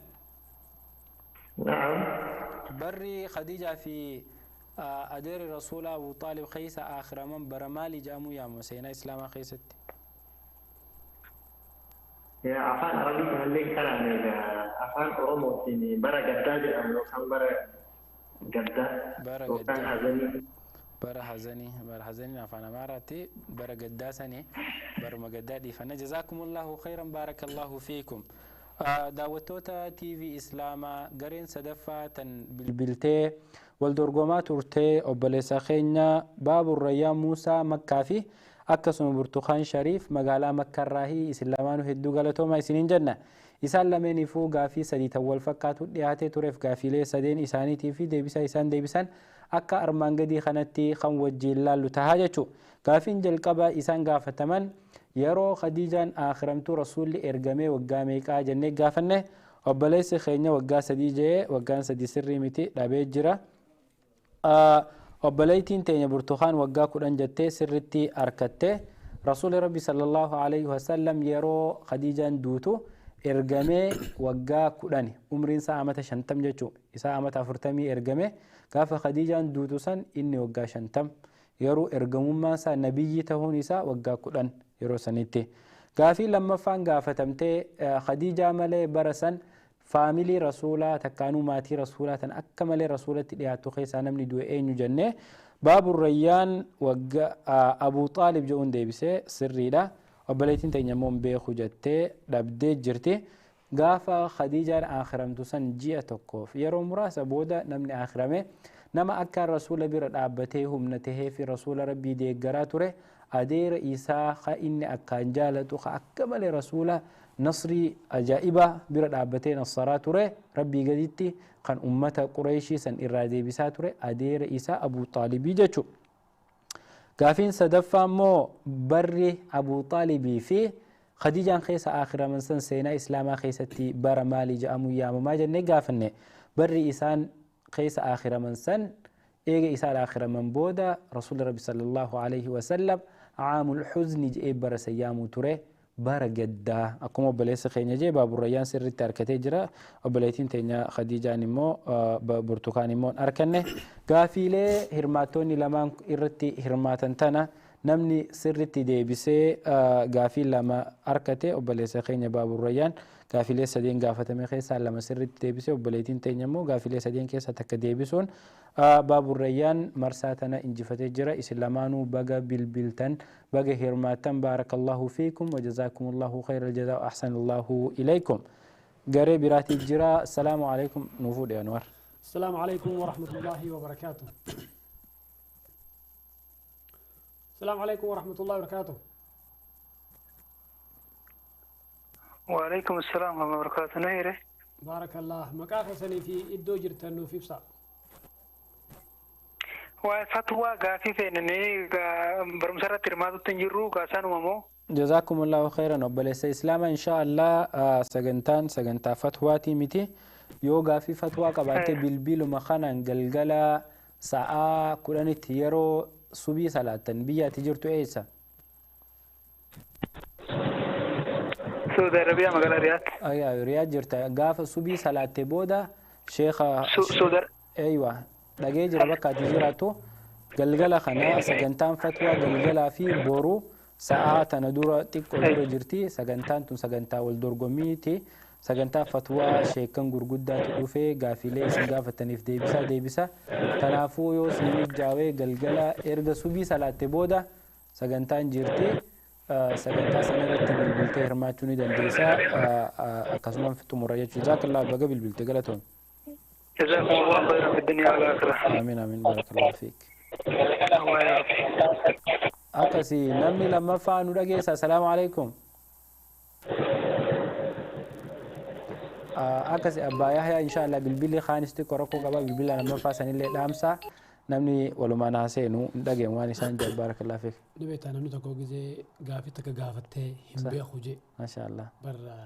Naam. Barri Khadiijaa fi adeerri Rasuulaa Abu Xaalib keessa aakhiraman bara maalii jedhamuu yaamama seenaa Islaamaa keessatti? Yaa afaan Arabii kanallee kanaan egaa afaan Oromootiin bara gaddaa jedhamu yookaan bara gaddaa yookaan hazanii. Bara hazanii, bara hazaniin afaan Amaaraatti bara gaddaa sanii, baruma gaddaa dhiifanna. Jazaakumullahu khayran, baarakallahu fiikum. Daawwattoota TV Islaamaa, gareen sadaffaa tan bilbiltee wal dorgomaa turtee obboleessa keenya Baaburrayyaa Muusaa Makkaa fi akkasuma Burtukaan Shariif magaalaa Makkarraahii, isin lamaanuu hedduu galatoomaa isiniin jenna. Isaan lameeniifuu gaafii sadii tan wal fakkaatu dhiyaatee tureef, gaafiilee sadeen isaaniitii fi deebisa isaan deebisan akka armaan gadii kanatti kan wajjiin laallu tahaa jechuudha. Gaafiin jalqaba isaan gaafataman yeroo Khadiijaan akhiramtuu rasuulli ergamee waggaa meeqaa jennee gaafanne. Obboleessi keenya waggaa 3 jee, waggaan 3 sirrii miti, dhabee jira. Obboleettiin teenya Burtukaan waggaa 10 jettee sirritti harkatte. Rasuulli Rabbi sallallahu alaihi wasallam yeroo Khadiijaan duutu ergamee waggaa 10, umriin isaa amata 50 jechuudha. Isaa amata 40 ergame, gaafa Khadiijaan duutu san inni waggaa 50, yeroo ergamummaan isaa nabiyyi ta'uun isaa waggaa 10 yeroo sanitti. Gaafii lammaffaan gaafatamtee, Khadiijaa malee bara san faamilii rasuulaa takkaanuu maatii rasuulaa tan akka malee rasuulatti dhiyaattu keessaa namni du'e eenyu jennee, Baaburrayyaan waggaa Abuu Xaalib jedhuun deebisee, sirriidha. Obboleettiin teenya immoo hin beeku jettee dhabdee jirti. Gaafa Khadiijaan akhiramtu san ji'a tokkoof yeroo muraasa booda namni akhirame, nama akka rasuula bira dhaabbatee humna tahee fi rasuula Rabbii deeggaraa ture, adeera isaa ka inni akkaan jaalatu, ka akka malee rasuula nasrii ajaa'ibaa bira dhaabbatee nassaraa ture, Rabbii gaditti kan ummata Qureeshii san irraa deebisaa ture, adeera isaa Abuu Xaalibii jechuudha. Gaafiin sadaffaa immoo barri Abuu Xaalibii fi Khadiijaan keessa akhiraman san seenaa Islaamaa keessatti bara maalii jedhamuun yaamamaa jennee gaafanne. Barri isaan keessa akhiraman san, eega isaan akhiraman booda Rasuulli Rabbi sallallahu alaihi wasallam caamul huzni jedhee bara san yaamuu ture, bara gaddaa. Akkuma obboleessa keenya jee, Baaburrayyaan sirriitti harkatee jira. Obboleettiin teenya Khadiijaan immoo, Burtukaan immoo hin arkanne. Gaafiilee hirmaattoonni lamaan irratti hirmaatan tana namni sirriitti deebisee gaafii lama harkate obboleessa keenya Baaburrayyaan, gaafiilee sadeen gaafatame keessaa lama sirriitti deebisee, obboleettiin teenya immoo gaafiilee sadeen keessaa takka deebisuun Baaburrayyaan marsaa tana injifatee jira. Isin lamaanuu baga bilbiltan, baga hirmaattan. Baarakallahu fiikum wa jazaakumullahu khayral jazaa wa ahsanallahu ilaykum. Garee biraatiif jira. Assalaamu alaikum. Nuu fuudhe Anwar. السلام عليكم ورحمة الله وبركاته. السلام عليكم ورحمة الله وبركاته. وعليكم السلام ورحمة الله وبركاته. نهيرة. بارك الله. Maqaa keessanii fi iddoo jirtan nuuf ibsa. Waa fatwaa gaafii feenanii barumsa irratti hirmaatutti hin jirru gaasaanuma moo? Jazaakumullahu khairan obboleessa Islaama. Insha Allah sagantaan sagantaa fatwaatii miti. Yoo gaafii fatwaa qabaatte bilbiluma kanaan galgala sa'aa 10tti yeroo subii salaattan. Biyya ati jirtu eessa? Saudi Arabiyaa, magaalaa Riyaad. Ayyaa, Riyaad jirta. Gaafa subii salaatte booda sheekha Saudi Eywa, dhagee jira bakka ati jiraattu. Galgala kana sagantaan fatwaa galgalaa fi boru sa'aa tana dura xiqqoo dura jirti. Sagantaan tun sagantaa wal dorgommiiti. Sagantaa fatwaa sheekan gurguddaatu dhufee gaafiilee isin gaafataniif deebisaa deebisa. Kanaafuu yoo isin mijaawee galgala erga subii salaatte booda sagantaan jirti. Sagantaa sana irratti bilbiltee hirmaachuu ni dandeessa. Akkasumaan xumura jechuudha. Jazakallah, baga bilbilte, galatoon. جزاكم الله خيرا في الدنيا والآخرة. Amiin amiin, barakallahu fiik. الله يعافيك. Akkasii namni lammaffaa nu dhageessa. Assalaamu alaikum. Akkasi abbaa Yahyaa, insha Allah bilbilli kaanis xiqqoo rakkoo qaba. Bilbila lammaffaa sanillee dhaamsa, namni walumaan haaseenu hin dhageenye waan isaan jedhan. Barakallahu fiik. Ni beektaa, namni tokko gizee gaafii takka gaafattee hin beeku jee Masha Allah. Barra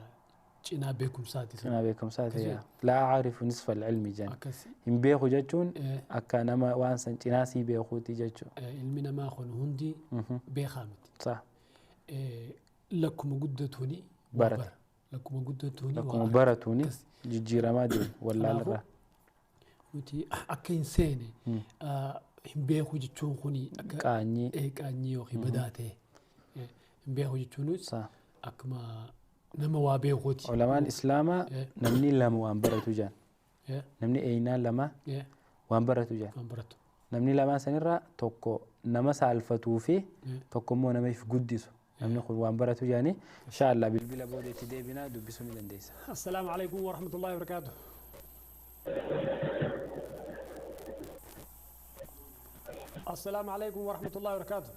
cinaa beekumsaati. Cinaa beekumsaati. Laa aarifu nisfa alilmi jen. Akkasi. Hin beeku jechuun akka nama waan san cinaa sii beekuuti jechuudha. Ilmi namaa kun hundi beekaa miti. Sa. Lakkuma guddatuuni waa Barata. bara. Lakkuma guddatuuni waa Akkuma argata. baratuuni jijjiiramaa deemu wallaalarraa. Nuti akka hin seene hin beeku jechuun kuni akka Qaanyii. Qaanyii yookiin badaa ta'e hin beeku jechuunis Sa. akkuma nama waa beekuuti. Ulamaan Islaamaa namni lama waan baratu jedhan. Namni eenyaan lama waan baratu jedhan. Waan baratu. Namni lamaan sanirraa tokko nama saalfatuu fi tokko immoo nama if guddisu. Namni kun waan baratu jaanii inshaallah bilbila booda itti deebinaa dubbisuu ni dandeessa. Assalaamu alaikum wa rahmatullahi wa barakaatuh. Assalaamu alaikum wa rahmatullahi wa barakaatuh.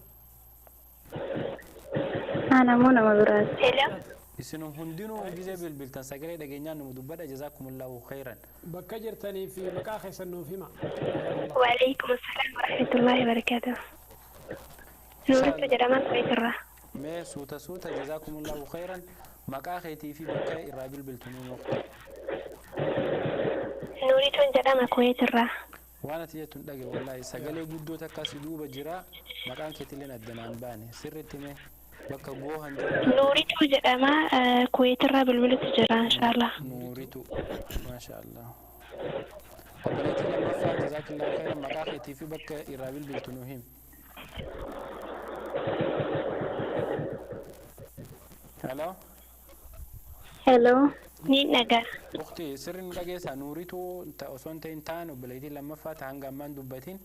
Ana moo nama biraati. Isin hundinuu gisee bilbiltan sagalee dhageenyaan nu dubbadha jazaakumullahu khayran. Bakka jirtanii fi maqaa keessan nuuf hima. Waalaikum assalam wa rahmatullahi wa barakaatuh. Nuuritu jedhama Kuwaitirraa. Mee suuta suuta jazaakumullahu khayran maqaa keetii fi bakka irraa bilbiltu nu nuuf. Nuurituun jedhama Kuwaitirraa. Waan ati jettu hin dhage wallaahi sagalee guddoo takka si duuba jira maqaan keetillee addanaan baane sirriitti mee bakka goohan jira. Nuuritu jedhama Kuwaitirraa bilbilutu jira inshaallah. Nuuritu maasha Allah. Obboleettii lammaffaa jazaakillahu khayran maqaa keetii fi bakka irraa bilbiltu nu himi. Hello. Hello. Ni dhagaa. Ukhti sirri nu dhageessaa Nuuritu osoo hin ta'in taan obboleettii lammaffaa ta hanga ammaan dubbatiin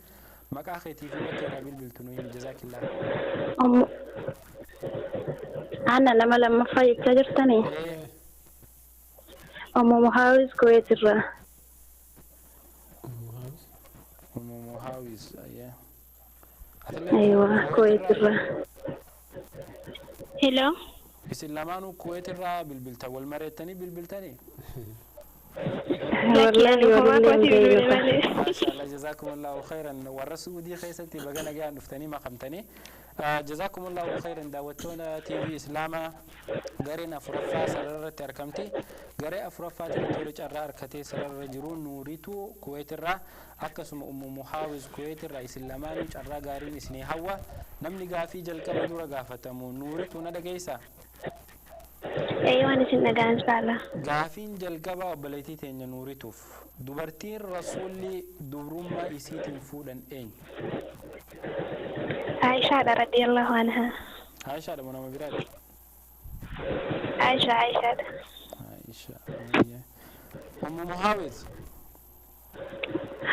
maqaa keetii fi bakka irraa bilbiltu nu himi jazaakillah. Ana nama lammaffaa jechaa jirtanii? Ummu Muhaawis Kuwaitirraa. Ummu Muhaawis ayyaa. Aywa Kuwaitirraa. Hello. Isin lamaanuu Kuwaitirraa bilbiltan wal mareettanii bilbiltanii? Wallaahi walillee hin beeku. Maashaallah jazaakumullahu khayran warra Suudii keessatti baga nagaan dhuftanii makamtanii. Jazaakumullahu khayran daawwattoota TV Islaamaa gareen afuraffaa sararratti argamti. Garee afuraffaa tola carraa harkatee sararra jiru Nuuritu Kuwaitirraa akkasuma Ummu Muhaawis Kuwaitirraa isin lamaanuu carraa gaariin isinii hawwa. Namni gaafii jalqaba dura gaafatamu Nuuritu na dhageessaa? Eeyyaan isin dhagaa inshaallah. Gaafiin jalqaba obboleettii teenya Nuurituuf dubartiin rasuulli dubrummaa isiitiin fuudhan eenyu? Aishaadha radiyallahu anha. Aishaadha moo nama biraadha? Aisha Aishaadha. Aisha. Ummu Muhaawis.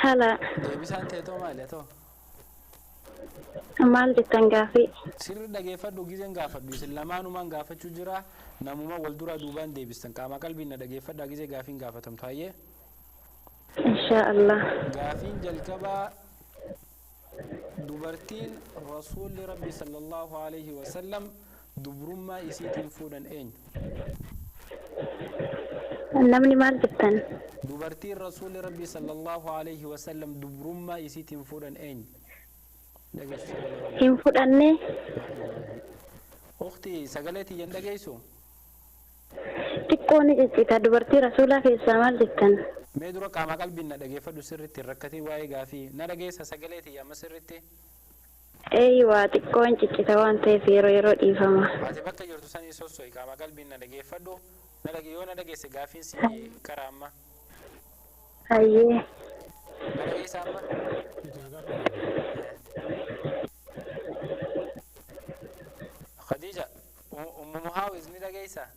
Hala. Deebisaan teetoo maali haa ta'u? Maal jettan gaafii? Sirri dhageeffadhu gizeen gaafadhu isin lamaanumaan gaafachuu jira namuma wal duraa duubaan deebistan qaama qalbiin na dhageeffadhaa gizee gaafiin gaafatamtu hayyee. Inshaallah. Gaafiin jalqabaa dubartiin rasuulli rabbi sallallahu alaihi wasallam dubrummaa isiitiin fuudhan eenyu? Namni maal jettan? Dubartiin rasuulli rabbi sallallahu alaihi wasallam dubrummaa isiitiin fuudhan eenyu? Hin fudhanne. Ukhti sagalee tiyyan dhageessu? Xiqqoo ni ciccita dubartii rasuulaa keessaa maal jettan? Mee dura qaama qalbiin na dhageeffadhu sirriitti hin rakkatiin waa'ee gaafii na dhageessa sagalee tiyya amma sirriitti? Eeyyuwaa xiqqoo hin ciccita waan ta'eef yeroo yeroo dhiifama. Ati bakka jirtu sanii sosso'i qaama qalbiin na dhageeffadhu yoo na dhageesse gaafiin si qara amma. Hayyee. Na dhageessa amma? Khadija, Ummu Muhaawis ni dhageessaa?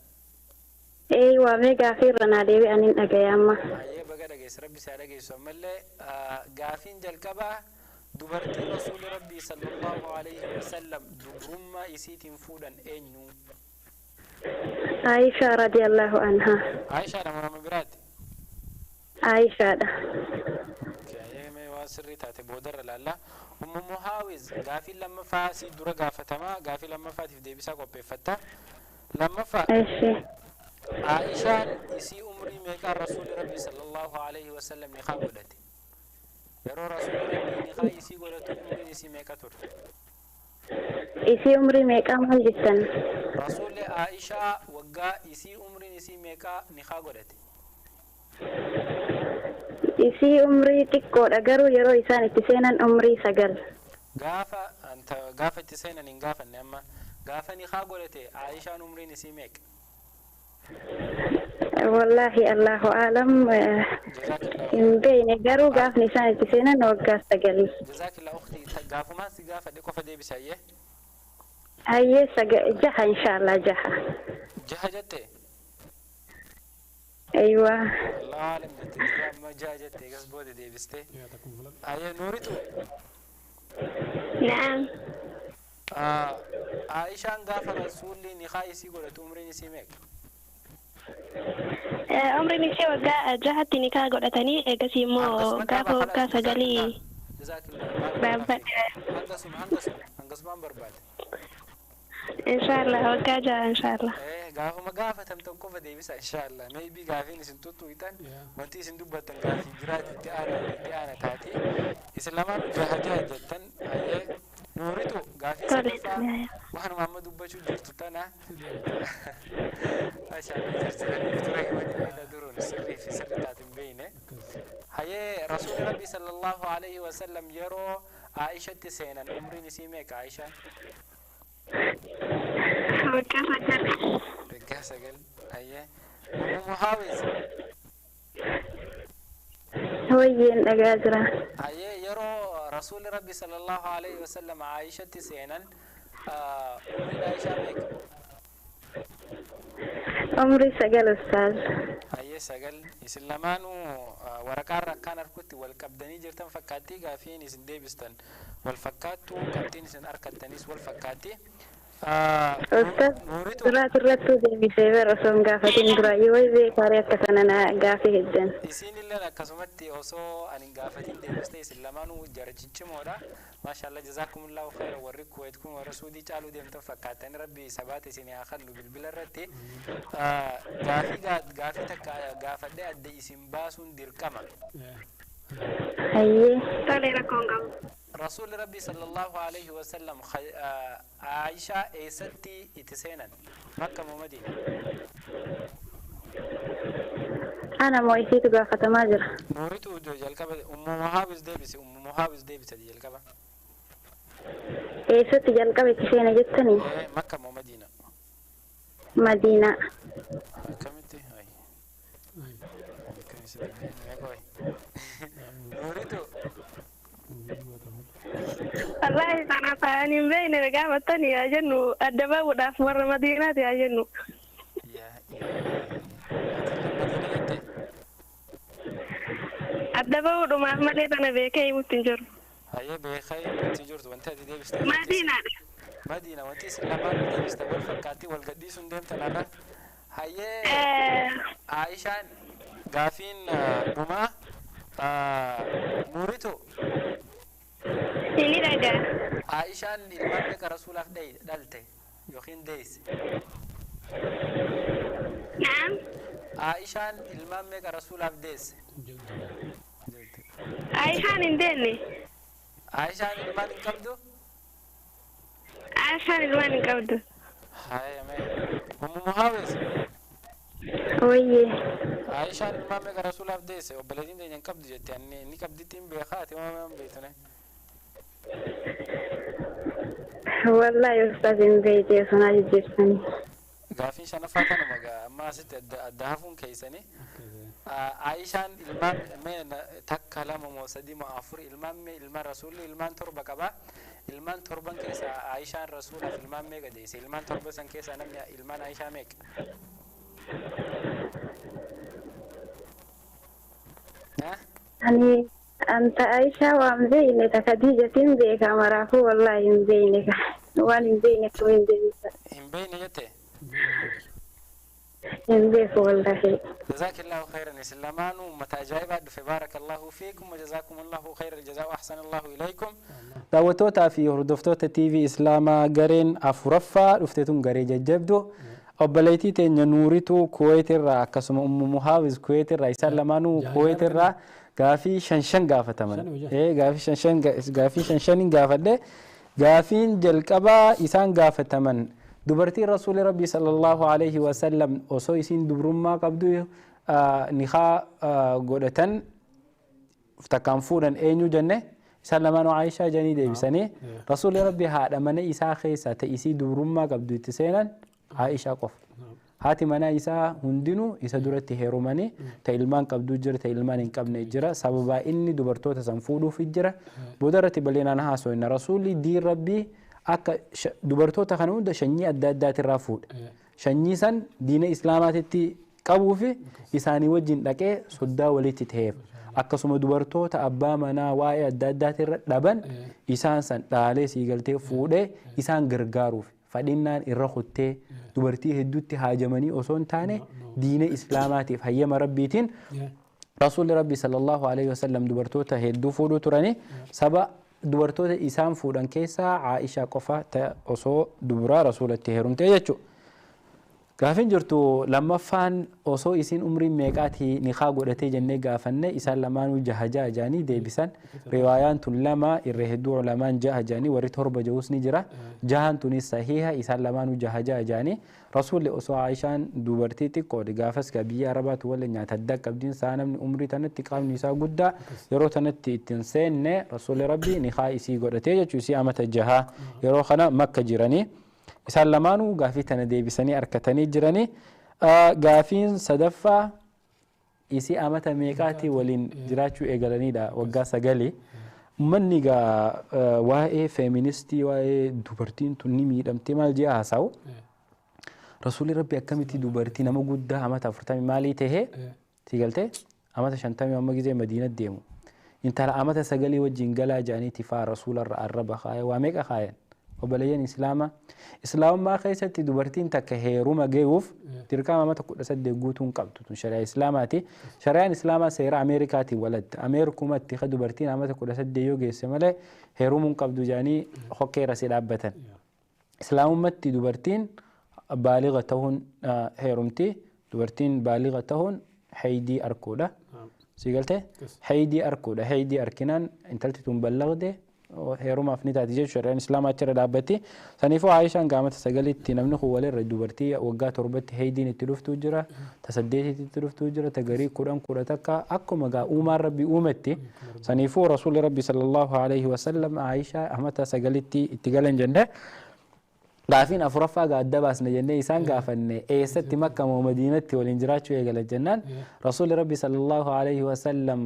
Eeyyuwaa mee gaafii irra naa deebi'an hin dhagaya amma. Hayyee baga dhageesse rabbi si haa dhageessu ammallee gaafiin jalqabaa dubartiin rasuulli rabbii sallallahu alaihi wasallam dubrummaa isiitiin fuudhan eenyu? Aishaa radiyallahu anha. Aishaadha moo nama biraati? Aishaadha. Mee waan sirrii taate boodarra laalla. Ummu Muhaawis gaafii lammaffaa si dura gaafatamaa gaafii lammaffaatiif deebisaa qopheeffatta. Lammaffaa Aishaan isii umrii meeqaan rasuulli rabbii sallallahu alaihi wasallam niqaa godhate? Yeroo rasuulli rabbii niqaa isii godhatu umriin isii meeqa turte? Isii umrii meeqaa maal jettan? Rasuulli Aishaa waggaa isii umriin isii meeqaa niqaa godhate? Isii umrii xiqqoodha garuu yeroo isaan itti seenan umrii 9. Gaafa itti seenan hin gaafanne amma gaafa niqaa godhate Aishaan umriin isii meeqa? Wallaahi Allahu aalam hin beekne garuu gaafni isaan itti seenan waggaa 9. Jazaakillah ukhti gaafumaan si gaafadhe qofa deebisi hayyee. Hayyee 6 inshaallah 6. 6 jette? Aywa. Allah alam jette dura amma jaha jette eegas booda deebiste. Ayyee Nuuritu. Naam. Aishaan gaafa rasuulli nikaa isii godhatu umriin isii meeqa? Umriin ishee waggaa 6tti nikaa godhatanii eegasii immoo gaafa waggaa 9 Hangasumaan barbaade. Inshallah waggaa 6 inshallah. Gaafuma gaafatamtan qofa deebisa inshallah. Maybe gaafiin isin tuttuutan wanti isin dubbattan gaafii biraati itti aana taate. Isin lamaan jaha jaha jettan ayyee Nuuritu gaafii sadaffaa waanuma amma dubbachuu jirtu tana. Mashallah jirtiraniif ture himanii duruun sirrii fi sirri taate hin beeyne. Hayyee Rasuulli Rabbi sallallahu alaihi wasallam yeroo Aishatti seenan umriin isii meeqa Aishaan? Waggaa 9. Waggaa 9 ayyee. Ummu Muhaawis. Wayyeen dhagaa jira. Ayyee yeroo Rasuulli Rabbi sallallahu alaihi wasallam Aishatti seenan umriin Aishaa meeqa? Umrii 9 ustaaz. Ayyee 9 isin lamaanuu waraqaarra akkaan harkutti wal qabdanii jirtan fakkaatti gaafiin isin deebistan wal fakkaattu qabxiin isin harkattanis wal fakkaatti. Ustaaz duraas irrattuu deebisee bara osoo hin gaafatin duraayyuu wayi beekaaree akka sana na gaafii heddan. Isin illeen akkasumatti osoo ani hin gaafatin deebiste isin lamaanuu jara ciccimoodha. Maashaallah jazaakumullahu khayra warri Kuwait kun warra Suudii caaluu deemtan fakkaatanii Rabbi sabaata isin haa kennu bilbila irratti. Gaafii takka gaafadhee adda isin baasuun dirqama. Ayyee. Tolee rakkoon qabu. Rasuulli Rabbi sallallahu alaihi wasallam Aishaa eessatti itti seenan? Makka moo Madiina? Ana moo isiitu gaafatamaa jira. Nuuritu jalqaba Ummu Muhaawis deebise Ummu Muhaawis deebise jalqaba. Eessatti jalqaba itti seena jettanii? Makka moo Madiina? Madiina. Akkamitti? Nuuritu. Wallahi sana ta'an hin beekne gaafattanii yaa jennu adda bahuudhaaf warra Madiinaati yaa jennu. Adda bahuudhumaaf malee tana beekee himutti hin jiru. Hayyee beekee himutti hin jirtu wanti ati deebiste. Madiinaadha. Madiina wanti isin lamaan deebiste wal fakkaatti wal gadhiisuun deemtan har'a. Hayyee Aishaan gaafiin dhumaa Nuuritu. Ini dhagaa. Aishaan ilmaan meeqa rasuulaaf dhalte yookiin deesse? Naam. Aishaan ilmaan meeqa rasuulaaf deesse? Aishaan hin deenne. Aishaan ilmaan hin qabdu? Aishaan ilmaan hin qabdu. Haaya mee. Ummu Muhaawis. Wayyee. Aishaan ilmaan meeqa rasuulaaf deesse? Obboleettiin teenya hin qabdu jette inni qabditti hin beekaa ati waan hin beektu. Wallahi ustaaz hin beekne sanaa jijjiirtanii. Gaafiin shanaffaa kanuma gaa amma asitti adda hafuun keessanii. Aishaan ilmaan mee 1 2 moo 3 moo 4 ilmaan mee ilmaan rasuulli ilmaan 7 qaba. Ilmaan 7 keessa Aishaan rasuulaaf ilmaan meeqa deesse? Ilmaan 7 san keessa namni ilmaan Aishaa meeqa? Ani anta Aishaa waan beekne ta Khadiijatiin beeka maraafuu wallahi hin beekne waan hin beekne akkamiin hin deebisa. Hin beekne jette? Hin beeku wallahi. جزاك الله خيرا إسلامان ومتى بعد فبارك الله فيكم وجزاكم الله خير الجزاء وأحسن الله إليكم. Daawwattoota fi hordoftoota TV Islaamaa gareen afuraffaa dhufteetun garee jajjabdu obboleettii teenya Nuuritu Kuwait irraa akkasuma Ummu Muhaawis Kuwait irraa isaan lamaanuu Kuwait irraa gaafii 5 gaafataman. Gaafii 5 gaafadhe gaafiin jalqabaa isaan gaafataman dubartii Rasuulli Rabbi sallallahu alaihi wasallam osoo isiin dubrummaa qabdu nikaa godhatan takkaan fuudhan eenyu jenne isaan lamaanuu Aishaa jedhanii deebisanii Rasuulli Rabbi haadha mana isaa keessaa ta'e isii dubrummaa qabdu itti seenan Aishaa qofa. Haati mana isaa hundinuu isa duratti heerumanii ta ilmaan qabdu jira ta ilmaan hin qabne jira sababa inni dubartoota san fuudhuuf jira booda irratti bal'inaan haasofna Rasuulli diin Rabbii akka dubartoota kana hunda sanyii adda addaatirraa fuudhe. Sanyii san diina Islaamaatitti qabuu fi isaanii wajjin dhaqee soddaa walitti ta'eef. Akkasuma dubartoota abbaa manaa waa'ee adda addaatirra dhaban isaan san dhaalee siigaltee fuudhee isaan gargaaruuf fadhinnaan irra kuttee dubartii hedduutti haajamanii osoo hin taane diina islaamaatiif hayyama rabbiitiin rasuulli rabbi sallallahu alaihi wasallam dubartoota hedduu fuudhuu turanii saba dubartoota isaan fuudhan keessaa Aishaa qofa osoo dubaraa rasuulatti heerumte jechuudha. Gaafin jirtu lammaffaan osoo isin umriin meeqaatii nikaa godhatee jennee gaafanne isaan lamaanuu jaha jaha jaanii deebisan. Riwaayaan tun lama irra hedduu ulamaan jaha jaanii warri torba jahus ni jira. Jahan tunis sahiha isaan lamaanuu jaha jaha jaanii. Rasuulli osoo Aishaan dubartii xiqqoodha gaafas gaa biyya Arabaatu waliin nyaata adda qabdiin isaa namni umrii tanatti qaamni isaa guddaa yeroo tanatti ittiin seenne rasuulli rabbi nikaa isii godhatee jechuu isii amata jaha yeroo kana makka jiranii. Isaan lamaanuu gaafii tana deebisanii harkatanii jiranii. Gaafiin sadaffaa isii amata meeqaatii waliin jiraachuu eegalanidha waggaa 9. Uummanni gaa waa'ee feeministii waa'ee dubartiin tun ni miidhamtee maal jee haasa'u. Rasuulli rabbi akkamitti dubartii nama guddaa amata 40 maalii tahee si galtee amata 50 amma gizee Madiina deemu. Intala amata 9 wajjin galaa jedhaniiti faa rasuularra arraba kaayee waa meeqa kaayan. Obboleeyyan Islaamaa. Islaamummaa keessatti dubartiin takka heeruma gahuuf dirqama amata 18 guutuu hin qabdu tun shari'aa Islaamaati. Shari'aan Islaamaa seera Ameerikaatiin waladda. Ameerikumatti ka dubartiin amata 18 yoo geesse malee heerumuu hin qabdu jedhanii hokkeera si dhaabbatan. Islaamummaatti dubartiin baaliga ta'uun heerumti. Dubartiin baaliga ta'uun haydii arkuudha. Si galtee? Haydii arkuudha. Haydii arkinaan intalti tun ballagde heerumaaf ni taati jechuudha. Shari'aan Islaamaa achirra dhaabbatti. Saniifuu Aishaan gaamata 9tti namni kun walirra dubartii waggaa 7tti haydiin itti dhuftuu jira, ta 8tti itti dhuftuu jira, ta garii 10 11 akkuma gaa uumaan rabbi uumetti. Saniifuu rasuulli rabbi sallallahu alaihi wasallam Aishaa amata 9tti itti galan jenne. Gaafiin afuraffaa gaa adda baasne jennee isaan gaafanne eessatti Makka moo Madiinatti waliin jiraachuu eegala jennaan rasuulli rabbi sallallahu alaihi wasallam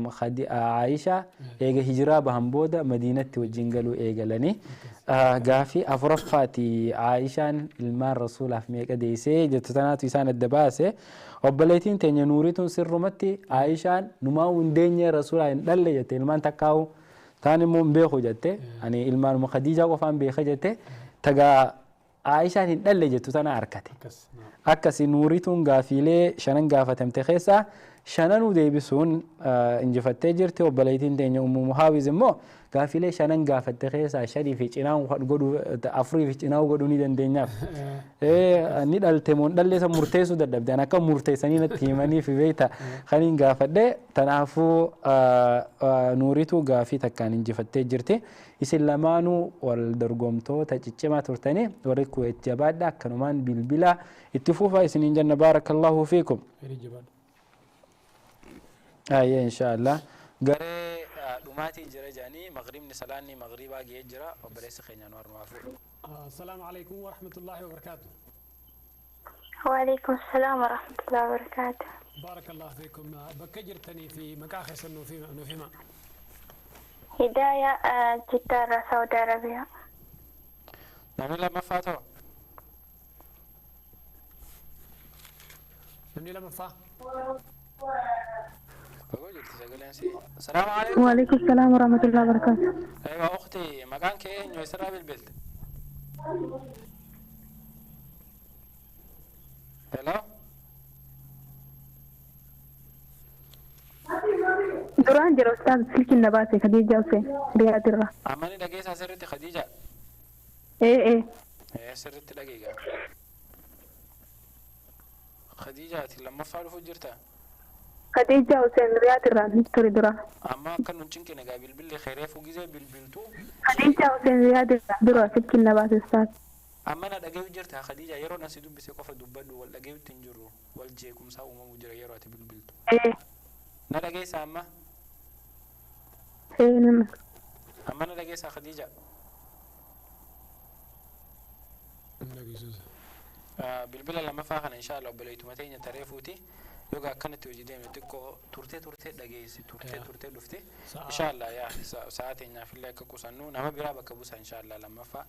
Aishaa eega hijiraa bahan booda Madiinatti wajjin galuu eegalanii. Gaafii afuraffaati Aishaan ilmaan rasuulaaf meeqa deessee jettu tanaatu isaan adda baase. Obboleettiin teenya Nuurituun sirrumatti Aishaan numaa hundeenyee rasuulaa hin dhalle jette ilmaan takkaa'u taan immoo hin beeku jette ani ilmaanuma Khadiijaa qofaan beeka jette tagaa Aishaan hin dhalle jettu tana harkate. Akkasi Nuurituun gaafiilee 5 gaafatamte keessaa 5 deebisuun injifattee jirti. Obboleettiin teenya Ummu Muhaawiz immoo gaafiilee 5 gaafatte keessaa 5 fi cinaa godhuu 4 fi cinaa godhuu ni dandeenyaaf. Ni dhalte moo hin dhalle isa murteessuu dadhabde. Ani akka murteessanii natti himanii fi beekta kan hin gaafadhe. Kanaafuu Nuurituu gaafii takkaan injifattee jirti. Isin lamaanuu wal dorgomtoota ciccimaa turtanii warri Kuwait jabaadha akkanumaan bilbila itti fufaa isiniin jenna. Baarakallahu fiikum. Ayyee inshaallah. Garee dhumaatii jira jedhanii maghribni salaanni maghribaa ga'ee jira obboleessi keenya nu harmaa fuudhu. Assalaamu alaikum wa rahmatullahi wa barakaatuh. Wa alaikum salaam wa rahmatullahi wa barakaatuh. Baarakallahu fiikum. Bakka jirtanii fi maqaa keessan nuuf hima. Hidaya Jiddaarraa Saudi Arabiyaa. Namni lammaffaa ta'u? Namni lammaffaa? السلام عليكم. وعليكم السلام ورحمة الله وبركاته. أيوة أختي مكانك إيه؟ يسرى بالبلد. هلو. duraan jira ustaaz silkiin na baase Khadiija Hussein Riyaad irraa. Amma ni dhageessaa sirriitti Khadiija? Ee. Ee sirriitti dhageegaa. Khadiija ati lammaffaa dhufuu jirtaa? Khadiija Hussein Riyaad irraa ture dura. Amma akka nun cinqine gaa bilbilli xereefuu gizee bilbiltuu. Khadiija Hussein Riyaad irraa dura silkiin na baase ustaaz. Amma na dhageeyu jirta Khadiija yeroo nasi dubbise qofa dubbadhu wal dhageeyutti hin jirru wal jeequmsaa uumamuu jira yeroo ati bilbiltu. Ee. Na dhageessa amma? Ee nama. Amma na dhageessa Khadiija? Bilbila lammaffaa kana inshaalla obboleettuma teenya tareefuuti. Yoga akkanatti hojii deemne xiqqoo turtee turtee dhageessi turtee turtee dhufte inshaalla yaa sa'a teenyaaf illee akka qusannu nama biraa bakka buusa inshaalla lammaffaa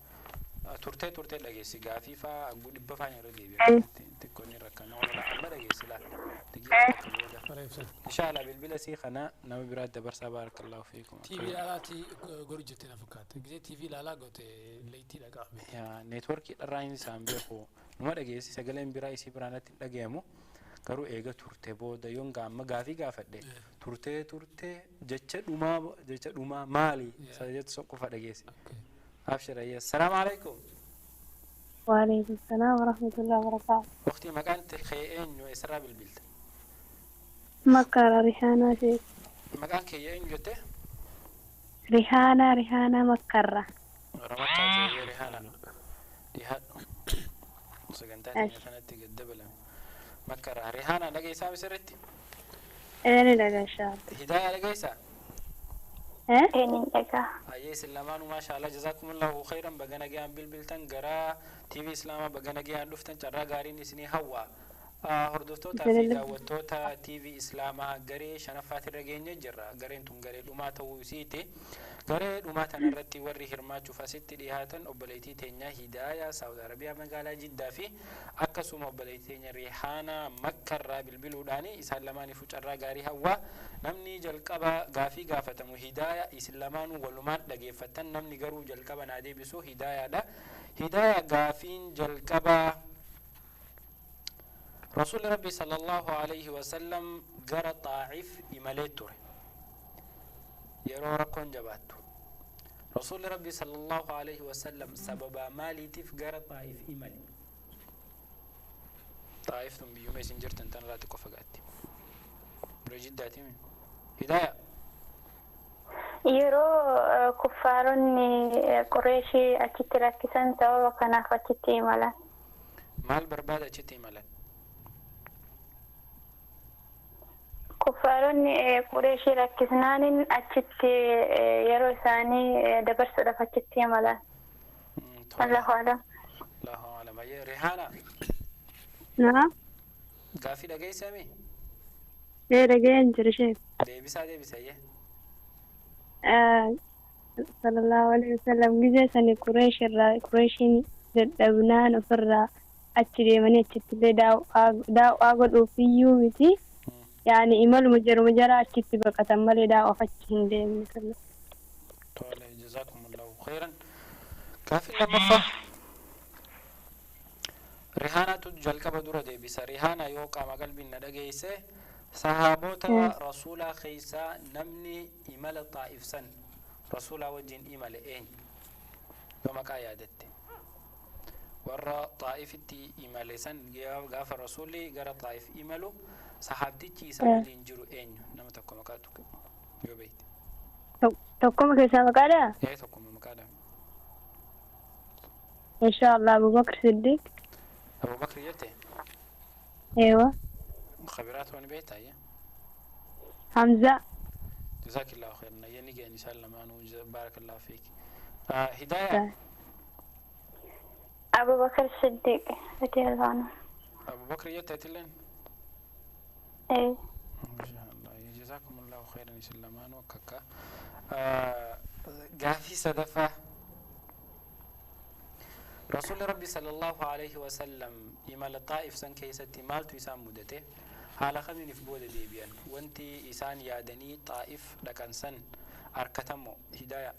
turtee turtee dhageessi gaafii faa aguu dhibba faa yeroo deebi'a xiqqoo inni rakkannoo amma dhageessi laata. Ibsan. Inshallah bilbila sii kana nama biraa dabarsaa, barakallahu fiikum. TV ilaalaati godhu jettee na fakkaata. Gisee TV ilaalaa goote leeytii dhaqaame. Yaa neetworkii dharraa hin isaan beeku. Numa dhageessi, sagaleen biraa isii biraa natti hin dhagayamu. Garuu eega turte booda yoon gaamma gaafii gaafadhe turtee turtee jecha dhumaa maali isa jettu sun qofa dhageessi. Abshir, ayya. Salaamu alaikum. وعليكم السلام ورحمة الله وبركاته. Waqtii maqaan kee eenyu, eessarraa bilbilta? مكة ريحانة شيخ. Maqaan kee eenyu jette? ريحانة، ريحانة مكرة. Ramakkaa ta'ee Rihaana. Dhihaadhu. Sagantaa teenya kanatti gad dabalame. Makkarraa Rihaana, dhageessaa misirritti? إيه لك إن شاء الله. Hidaaya, dhageessaa? إيه. Eenyuun dhagaa. Ayyee, isin lamaanuu maasha Allah, jazakumullahu khairan, baga nagayaan bilbiltan gara TV Islaamaa, baga nagayaan dhuftan, carraa gaariin isinii hawwa. Hordoftootaa fi daawwattoota TV Islaamaa, garee shanaffaatti irra geenye jirra. Gareen tun garee dhumaa ta'uu isiiti. Garee dhumaa tana irratti warri hirmaachuuf asitti dhiyaatan obboleettii teenya Hidaayaa Saawud Arabiyaa magaalaa Jiddaa fi akkasuma obboleettii teenya Rihaanaa Makkarraa bilbiluudhaani isaan lamaaniifuu carraa gaarii hawwa. Namni jalqaba gaafii gaafatamu Hidaayaa. Isin lamaanuu walumaan dhageeffattan, namni garuu jalqaba naa deebisu Hidaayaadha. Hidaayaa, gaafiin jalqabaa: Rasuulli Rabbi sallallahu alayhi wasallam gara Xaa'if imalee ture. Yeroo rakkoon jabaattu. Rasuulli Rabbi sallallahu alayhi wasallam sababa maaliitiif gara Xaa'if imale? Xaa'if tun biyyuma isin jirtan tanarraa xiqqoo fagaatti. Bira Jiddaati mi? Hidaaya. Yeroo kuffaaronni Qureeshii achitti rakkisan, sababa kanaaf achitti imalan. Maal barbaada achitti imalan? Kuffaaronni Qureeshii rakkisnaanin achitti yeroo isaanii dabarsuudhaaf achitti imalan. Allahu alam. Allahu alam. Ayyee, Rihaana. نعم. Gaafii dhageessami? إيه، dhageen jira sheek. Deebisaa, deebisa, ayyee. صلى الله عليه وسلم gisee sani Qureesh irraa Qureeshiin dadhabnaan ofirraa achi deemanii achitti illee daawwaa godhuuf iyyuu miti. Yaani imaluma jaruma jara achitti baqatan malee daawwaaf achi hin deemne. Tole, jazakumullahu khairan. Gaafii lammaffaa. Rihaanaatu jalqaba dura deebisa. Rihaana, yoo qaama qalbiin na dhageesse, sahaabota rasuulaa keessaa namni imala Xaa'if san rasuulaa wajjin imale eenyu? Yoo maqaa yaadatte. Warra Xaa'ifitti imale san, gaafa rasuulli gara Xaa'if imalu sahaabtichi isa waliin jiru eenyu? Nama tokko maqaatu yoo beekte. Tokkoma keessaa maqaadhaa? Ee, tokkoma maqaadha. Insha Allah, Abu Bakr Siddiq. Abu Bakr jette? Eewa. Khabiraat waan beektaa? Hamza. جزاك الله خيرا، يني إن شاء الله ما بارك الله فيك. هداية. أبو بكر الصديق رضي الله عنه. أبو بكر يتأتلين؟ إيه. ما شاء الله، جزاكم الله خيرا إن شاء الله ما وكاكا. Gaafii sadaffaa: رسول ربي صلى الله عليه وسلم imala Xaa'if san keessatti maaltu isaan mudate? Haala kamiiniif booda deebi'an? Wanti isaan yaadanii Xaa'if dhaqan san arkatamoo? Hidaya.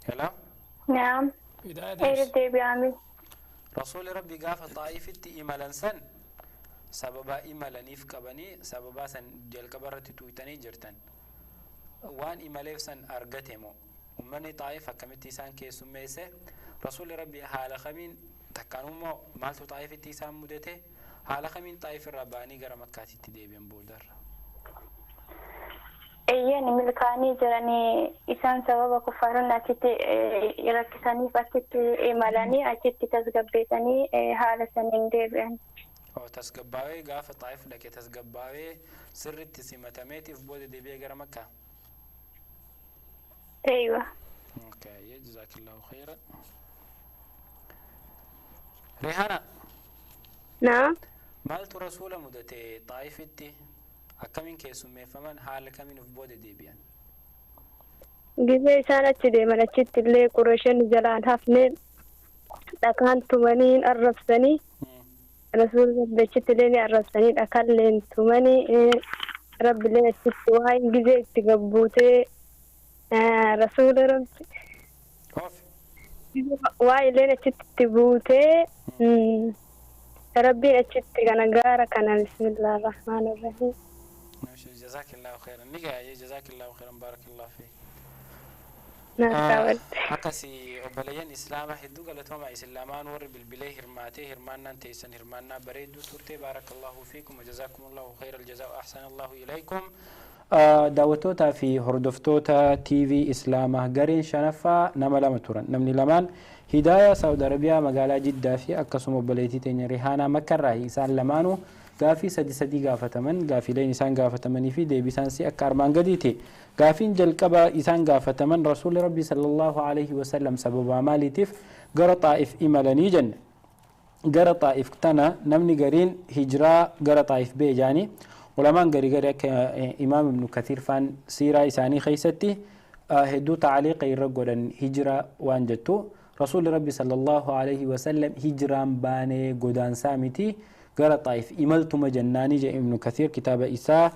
Hello. نعم. Hidaya. Ee, deebi'ame. Rasuulli Rabbi gaafa Xaa'ifitti imalan san sababa imalaniif qabanii, sababaa san jalqaba irratti tuuytanii jirtan. Waan imaleef san argate moo? Ummanni Xaa'if akkamitti isaan keessummeesse? Rasuulli Rabbi haala kamiin takkaanummoo maaltu Xaa'ifitti isaan mudate? Haala kamiin Xaa'if irraa ba'anii gara Makkaatitti deebi'an boodarra? Eeyyeen, milkaanii jiranii isaan sababa kuffaaronni achitti rakkisaniif achitti imalanii achitti tasgabbeessanii haala saniin deebi'an. Oo, tasgabbaawee gaafa Xaa'if dhaqe tasgabbaawee sirritti simatameetiif booda deebi'ee gara Makkaa. Eeywa. Okay, jazakallahu khairan. Rihana. Naam. Maaltu rasuula mudate Xaa'ifitti? Akkamiin keessummeeffaman? Haala kamiin of booda deebi'an? Gisee isaan achi deeman achitti illee Qureeshin jalaan hafnee dhakaan tumanii arrabsanii. Rasuulli Rabbi achitti illee ni arrabsanii dhakaalleen tumanii Rabbi illee achitti waan gizee itti gabbuutee Rasuula Rabbi waa illeen achitti buutee Rabbiin achitti kana gaara kana bismillaahi rahmaani rahiim. Jazaakillaahu khayran. Ni gahaa jazaakillaahu khayran baarakallaahu fiik. Akkasii obboleeyyan islaamaa hedduu galatooma isin lamaan warri bilbilee hirmaatee hirmaannaan teessan hirmaannaa bareedduu turte baarakallaahu fiikum jazaakumullahu khayral jazaa ahsanallahu ilaykum. Daawwattootaa fi hordoftoota TV Islaamaa gareen shanaffaa nama lama turan. Namni lamaan Hidaayaa Saawud Arabiyaa magaalaa Jiddaa fi akkasuma obboleettii teenya Rihaanaa Makkarraa isaan lamaanuu gaafii sadi sadii gaafataman gaafiileen isaan gaafatamanii fi deebisaan si akka armaan gadiiti. Gaafiin jalqaba isaan gaafataman Rasuulli Rabbi sallallahu alaihi wasallam sababa maaliitiif gara Xaa'if imalanii jenne. Gara Xaa'if tana namni gariin hijiraa gara Xaa'if ba'e jaanii ulamaan garii garii akka Imaam Ibnu Kathiir faan siiraa isaanii keessatti hedduu taaliiqa irra godhan hijiraa waan jettu. Rasuulli Rabbi sallallahu alaihi wasallam hijiraan baanee godaansaa miti. Gara Xaa'if imaltuma jennaanii jedhe Ibnu Kathiir kitaaba isaa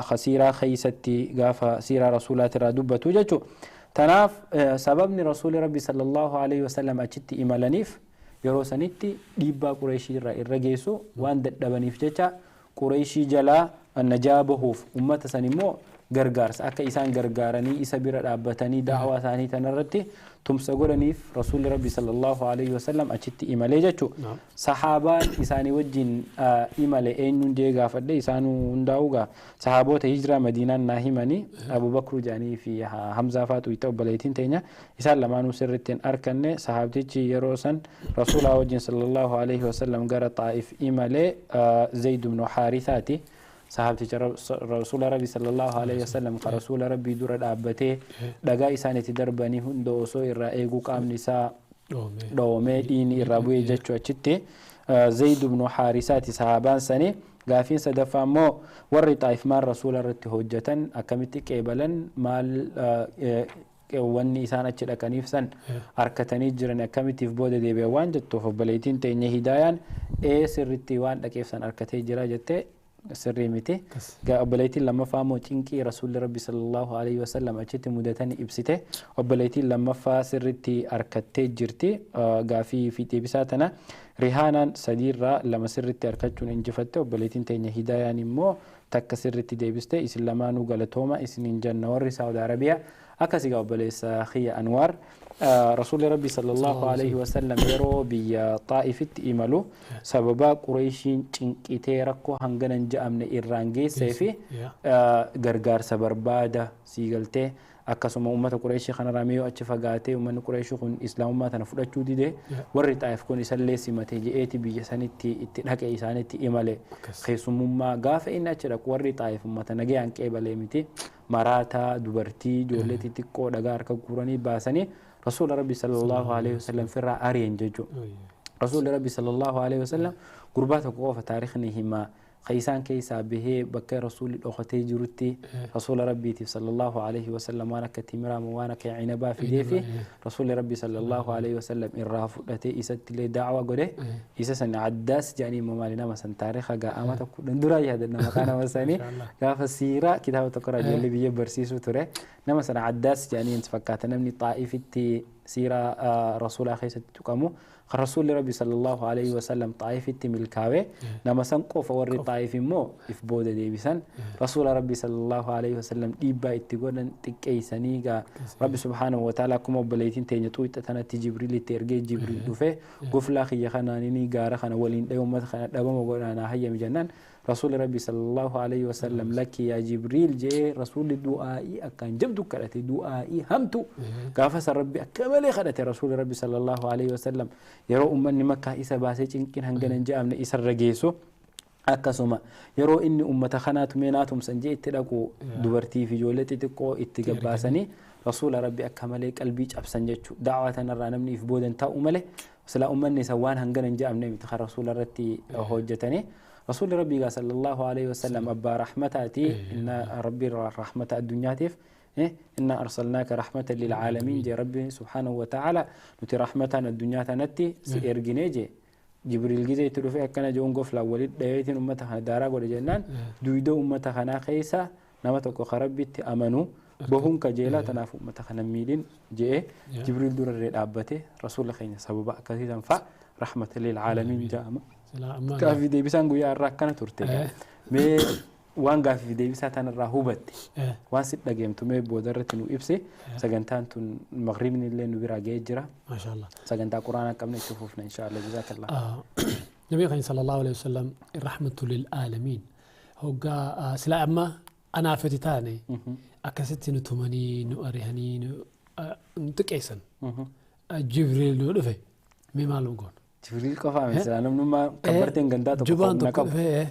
khasiiraa keessatti gaafa siiraa rasuulaatirraa dubbatu jechuudha. Tanaaf sababni Rasuulli Rabbi sallallahu alaihi wasallam achitti imalaniif yeroo sanitti dhiibbaa Qureeshii irra geessu waan dadhabaniif jecha Qureeshii jalaa najaa bahuuf uummata san immoo gargaarsa akka isaan gargaaranii isa bira dhaabbatanii da'awaa isaanii tanarratti tumsa godhaniif Rasuulli Rabbi sallallahu alaihi wasallam achitti imalee jechuudha. Sahaabaan isaanii wajjin imale eenyuun jee gaafadhe isaanuu hundaa'uu gaa sahaabota hijiraa Madiinaan naa himanii Abubakru jedhanii fi Hamzaa faatu itti obboleettiin teenya isaan lamaanuu sirriitti hin arkanne sahaabtichi yeroo san Rasuulaa wajjin sallallahu alaihi wasallam gara Xaa'if imalee Zayd ibnu Haarisaati. Sahaabticha Rasuula Rabbi sallallahu alaihi wasallam ka Rasuula Rabbii dura dhaabbatee dhagaa isaan itti darbanii hunda osoo irraa eeguu qaamni isaa dhoomee dhiini irraa bu'ee jechuu achitti Zayd ibnu Haarisaati sahaabaan sanii. Gaafiin sadaffaa immoo warri Xaa'if maal Rasuula irratti hojjetan akkamitti qeebalan maal wanni isaan achi dhaqaniif san harkatanii jiran akkamittiif booda deebi'an waan jettuuf obboleettiin teenya Hidaayaan sirriitti waan dhaqeef san harkatee jira jettee sirrii miti. Obboleettiin lammaffaa immoo cinqii Rasuulli Rabbi sallallahu alaihi wasallam achitti mudatanii ibsite. Obboleettiin lammaffaa sirriitti harkattee jirti. Gaafii fi deebisaa tana Rihaanaan sadiirraa lama sirriitti harkachuun injifatte. Obboleettiin teenya Hidaayaan immoo takka sirriitti deebiste. Isin lamaanuu galatooma isiniin janna warri Saawud Arabiyaa. Akkasii gaa obboleessa Khiyya Anwaar. Rasuulli Rabbi sallallahu alaihi wasallam yeroo biyya Xaa'ifitti imalu sababa Qureeshiin cinqitee rakkoo hangana hin je'amne irraan geessee fi gargaarsa barbaada sii galtee akkasuma uummata Qureeshii kanarraa mee yoo achi fagaatee uummanni Qureeshii kun islaamummaa tana fudhachuu dide warri Xaa'if kun isallee simate je'eeti biyya sanitti itti dhaqe isaanitti imale keessummummaa gaafa inni achi dhaqu warri Xaa'if uummata nagayaan qeebalee miti maraataa dubartii ijoollee xixiqqoo dhagaa harka guuranii baasanii Rasuula Rabbi sallallahu alaihi wasallam firraa ari'an jechuudha. Rasuulli Rabbi sallallahu alaihi wasallam gurbaa tokko qofa taarikhni himaa isaan keessaa bahee bakka Rasuulli dhokatee jirutti Rasuula Rabbiitiif sallallahu alaihi wasallam waan akka timiraa waan akka cinabaa fidee fi Rasuulli Rabbi sallallahu alaihi wasallam irraa fudhatee isatti illee da'awaa godhe isa san Addaas jedhanii immoo maali nama san taarikha gaa'ama tokko duraa yaadanna maqaa nama sanii gaafa siiraa kitaaba tokko irraa ijoollee biyya barsiisuu ture nama sana Addaas jedhanii fakkaata namni Xaa'ifitti siiraa Rasuulaa keessatti tuqamu Rasuulli Rabbi sallallahu alaihi wasallam Xaa'ifitti milkaa'e nama san qofa warri Xaa'if immoo if booda deebisan Rasuula Rabbi sallallahu alaihi wasallam dhiibbaa itti godhan xiqqeessanii gaa Rabbi subhaanahu wa ta'ala akkuma obboleettiin teenya xuuxa tanatti Jibriil itti ergee Jibriil dhufe goflaa kiyya kanaanii gaara kana waliin dhahee uummata kana dhabama godhanaa hayyami jennaan Rasuulli Rabbi sallallahu alaihi wasallam lakki yaa Jibriil jee Rasuulli du'aa'ii akkaan jabdu kadhate du'aa'ii hamtu gaafa san Rabbi akka malee kadhate Rasuulli Rabbi sallallahu alaihi wasallam yeroo uummanni Makkaa isa baasee cinqiin hangana hin je'amne isarra geessu akkasuma yeroo inni uummata kanaatu mee naa tumsan jee itti dhaqu dubartii fi ijoollee xixiqqoo itti gabbaasanii Rasuula Rabbi akka malee qalbii cabsan jechuudha. Da'awaa tanarraa namni if boodan taa'u malee silaa uummanni isa waan hangana hin je'amne miti kan Rasuula irratti hojjetanii. Rasuulli Rabbi sallallahu alaihi wasallam abbaa rahmataati inna Rabbi rahmata addunyaatiif إنا أرسلناك رحمة للعالمين جي ربي سبحانه وتعالى نتي رحمة الدنيا تنتي سيرجنيجي Jibriil gizee itti dhufee akkana je'uun goflaan walitti dhaheetiin uummata kana daaraa godhe jennaan duwidoo uummata kanaa keessa nama tokko ka Rabbitti amanu bahuun kajeelaa tanaaf uummata kana miidhin je'ee Jibriil durarree dhaabbate rasuula keenya sababa akkasiisan fa'a rahmata lil caalamiin jedhama. Gaaffii deebisaan guyyaa irraa akkana turte. Mee waan gaaffii deebisaa tanarraa hubatte waan si dhageemtu mee boodarratti nu ibse sagantaan tun magriibni illee nu biraa ga'ee jira. Maashaallah. Sagantaa quraanaa qabne itti fufna inshaallah jazaakallah. Nabii keenya sallallahu alaihi wasallam rahmatu lil aalamiin hoggaa sila amma anaafati taane akkasitti nu tumanii nu arihanii nu xiqqeessan. Jibriil nu dhufe mee maal goon? Jibriil qofaa miti namnummaa kabbarteen gandaa tokko Jubaan tokko dhufee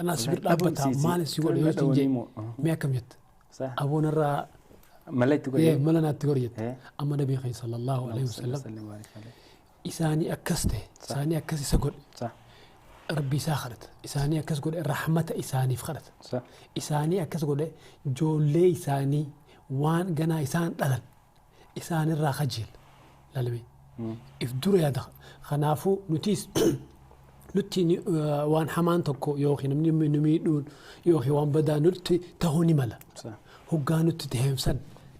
anaas bir dhaabbata maal si godhe yoo siin jee mee akkam jette? Aboon irraa mala itti godhe mala naatti godhe jette. Amma nabii keenya sallallahu alaihi wasallam isaanii akkas ta'e isaanii akkas isa godhe rabbi isaa kadhata isaanii akkas godhe rahmata isaaniif kadhata isaanii akkas godhe ijoollee isaanii waan ganaa isaan dhalan isaanirraa kajeela lalame if dura yaada kanaafuu nutis nutti waan hamaan tokko yookiin namni nu miidhuun yookiin waan badaa nutti ta'uu ni mala hoggaa nutti taheemsan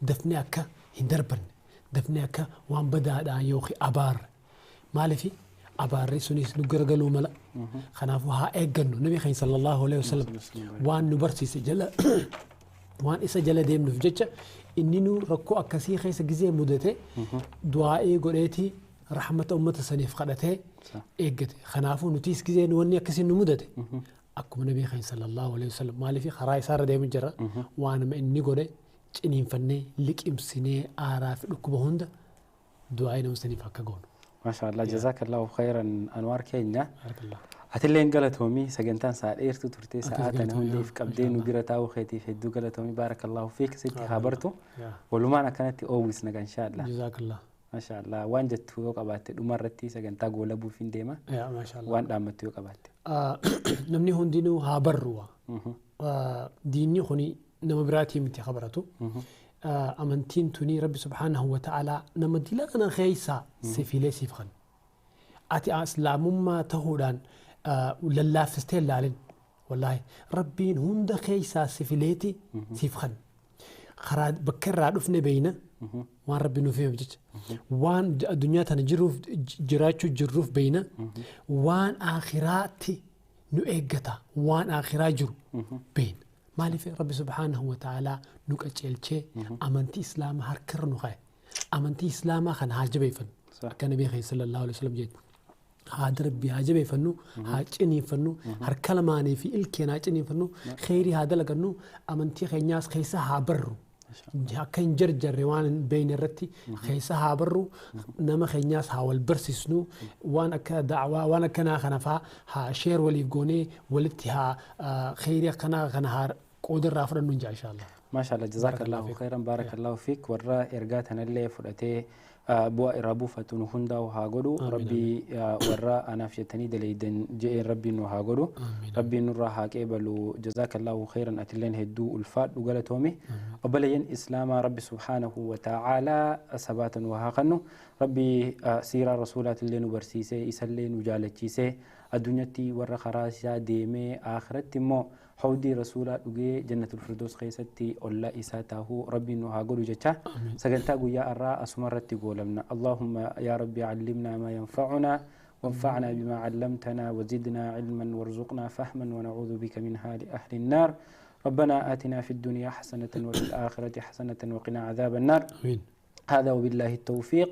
dafnee akka hin darbanne dafnee akka waan badaadhaan yookiin abaarre maaliifi abaarri sunis nu garagaluu mala kanaafuu haa eeggannu nabi keenya sallallahu alaihi wasallam waan nu barsiise jala waan isa jala deemnuuf jecha inni nu rakkoo akkasii keessa gizee mudate du'aa'ee godheetii rahmata ummata saniif kadhatee eeggate kanaafuu nutis gizee wanni akkasii nu mudate akkuma nabii keenya sallallahu alaihi wasallam maaliif karaa isaarra deemu jira waanuma inni godhe ciniinfannee liqimsinee aaraa fi dhukkuba hunda du'aa'ee nama saniif akka goonu. Maashaallah jazaakallahu khayran Anwaar keenya. Atilleen galatoomii sagantaan sa'a dheertuu turte sa'a tana hundeef qabdee nu bira taa'uu keetiif hedduu galatoomii baarakallahu fiik sitti haa bartu. Walumaan akkanatti oowwisna inshaallah. Jazaakallah. Maashaallah waan jettu yoo qabaatte dhumarratti sagantaa goolabuuf hin deema. Waan dhaammattu yoo qabaatte. Namni hundinuu haa barru. Diinni kuni nama biraatii miti habaratu. Amantiin tuni Rabbi subhaanahu wa ta'aalaa nama dila kana keessa sifiilee siif kan. Ati islaamummaa ta'uudhaan lallaaffistee ilaalin wallaahi Rabbiin hunda keessaa sifileeti siif kan. Karaa bakka irraa dhufne beeyna waan Rabbi nuuf hime jecha waan addunyaa tana jiruuf jiraachuu jirruuf beeyna waan aakhiraatti nu eeggata waan aakhiraa jiru beeyna. Maaliif Rabbi subhaanahu wa ta'aalaa nu qajeelchee amantii islaamaa harkarra nu kaa'e amantii islaamaa kana haa jabeeffannu akka nabii keenya sallallahu alaihi wasallam jedhu haa darbii haa jabeeffannu haa ciniinfannu harka lamaanii fi ilkeen haa ciniinfannu kheyrii haa dalagannu amantii keenyaas keessa haa barru akka hin jarjarre waan hin beekne irratti keessa haa barru nama keenyaas haa wal barsiisnu waan akka da'waa waan akkanaa kana faa haa sheer waliif goonee walitti haa kheyrii akkanaa kana haa qooda irraa fudhannu hin jaa inshaallah. Maashaallah jazaakallahu khayran baarakallahu fiik warra ergaa tanallee fudhatee bu'aa irraa buufatu nu hundaa'u haa godhu rabbii warra anaaf jettanii daleeydan je'een rabbiin nu haa godhu rabbiin nurraa haa qeebalu jazaakallahu khayran atilleen hedduu ulfaadhu galatoomi obboleeyyan islaamaa rabbi subhaanahu wa ta'aalaa sabaata nu haa kennu rabbii siiraa rasuulaatillee nu barsiisee isallee nu jaalachiisee addunyatti warra karaa isaa deemee akhiratti immoo hawdii rasuulaa dhugee jannatul firdoos keessatti ollaa isaa taahuu rabbiin nu haa godhu jecha sagantaa guyyaa irraa asuma irratti goolamna allahumma yaa rabbi callimnaa maa yanfacunaa وانفعنا بما علمتنا وزدنا علما وارزقنا فهما ونعوذ بك من حال أهل النار ربنا آتنا في الدنيا حسنة وفي الآخرة حسنة وقنا عذاب النار. آمين. هذا وبالله التوفيق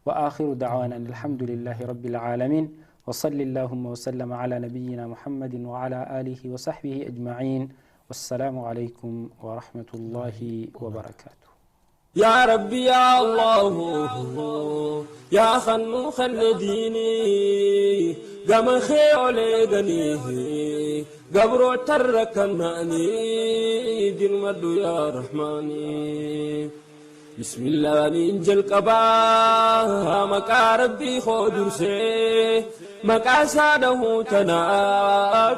وآخر دعوانا أن الحمد لله رب العالمين وصل اللهم وسلم على نبينا محمد وعلى آله وصحبه أجمعين والسلام عليكم ورحمة الله وبركاته. يا ربي يا الله يا خنو خن ديني قم خيولي قبرو تركناني دين مدو يا رحماني بسم الله ننجل قبا مكا ربي خودر سي مكا ساده تنا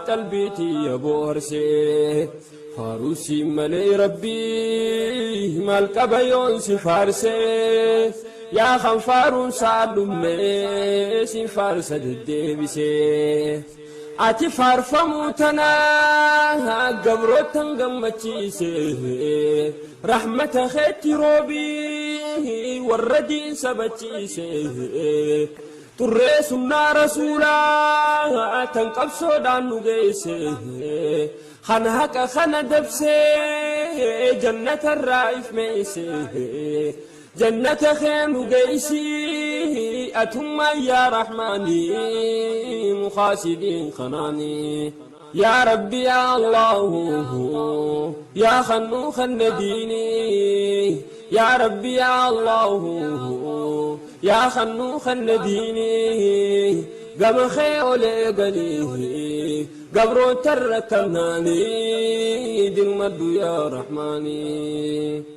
تلبيتي يا بورسي فاروسي ملي ربي مالك بيون سفارسي. Yaa kan faaruun saa dhumee si faarsa deddeebisee. Ati faarfamuu tanaa gabrootan gammachiise. Rahmata keetti roobii warra diin sabachiise. Turree sunnaa rasuulaa tan qabsoodhaan nu geesse. Kan haqa kana dabsee jannatarraa ifmeesse. Jannata kee nu geessi atummaa yaa rahmaanii mukaasidiin kanaanii. Yaa Rabbi yaa Allahu yaa khannuu khanna diinii. Yaa Rabbi yaa Allahu yaa khannuu khanna diinii. Gama kee olee galii gabroota irra kannaanii dirmaddu yaa Rahmaanii.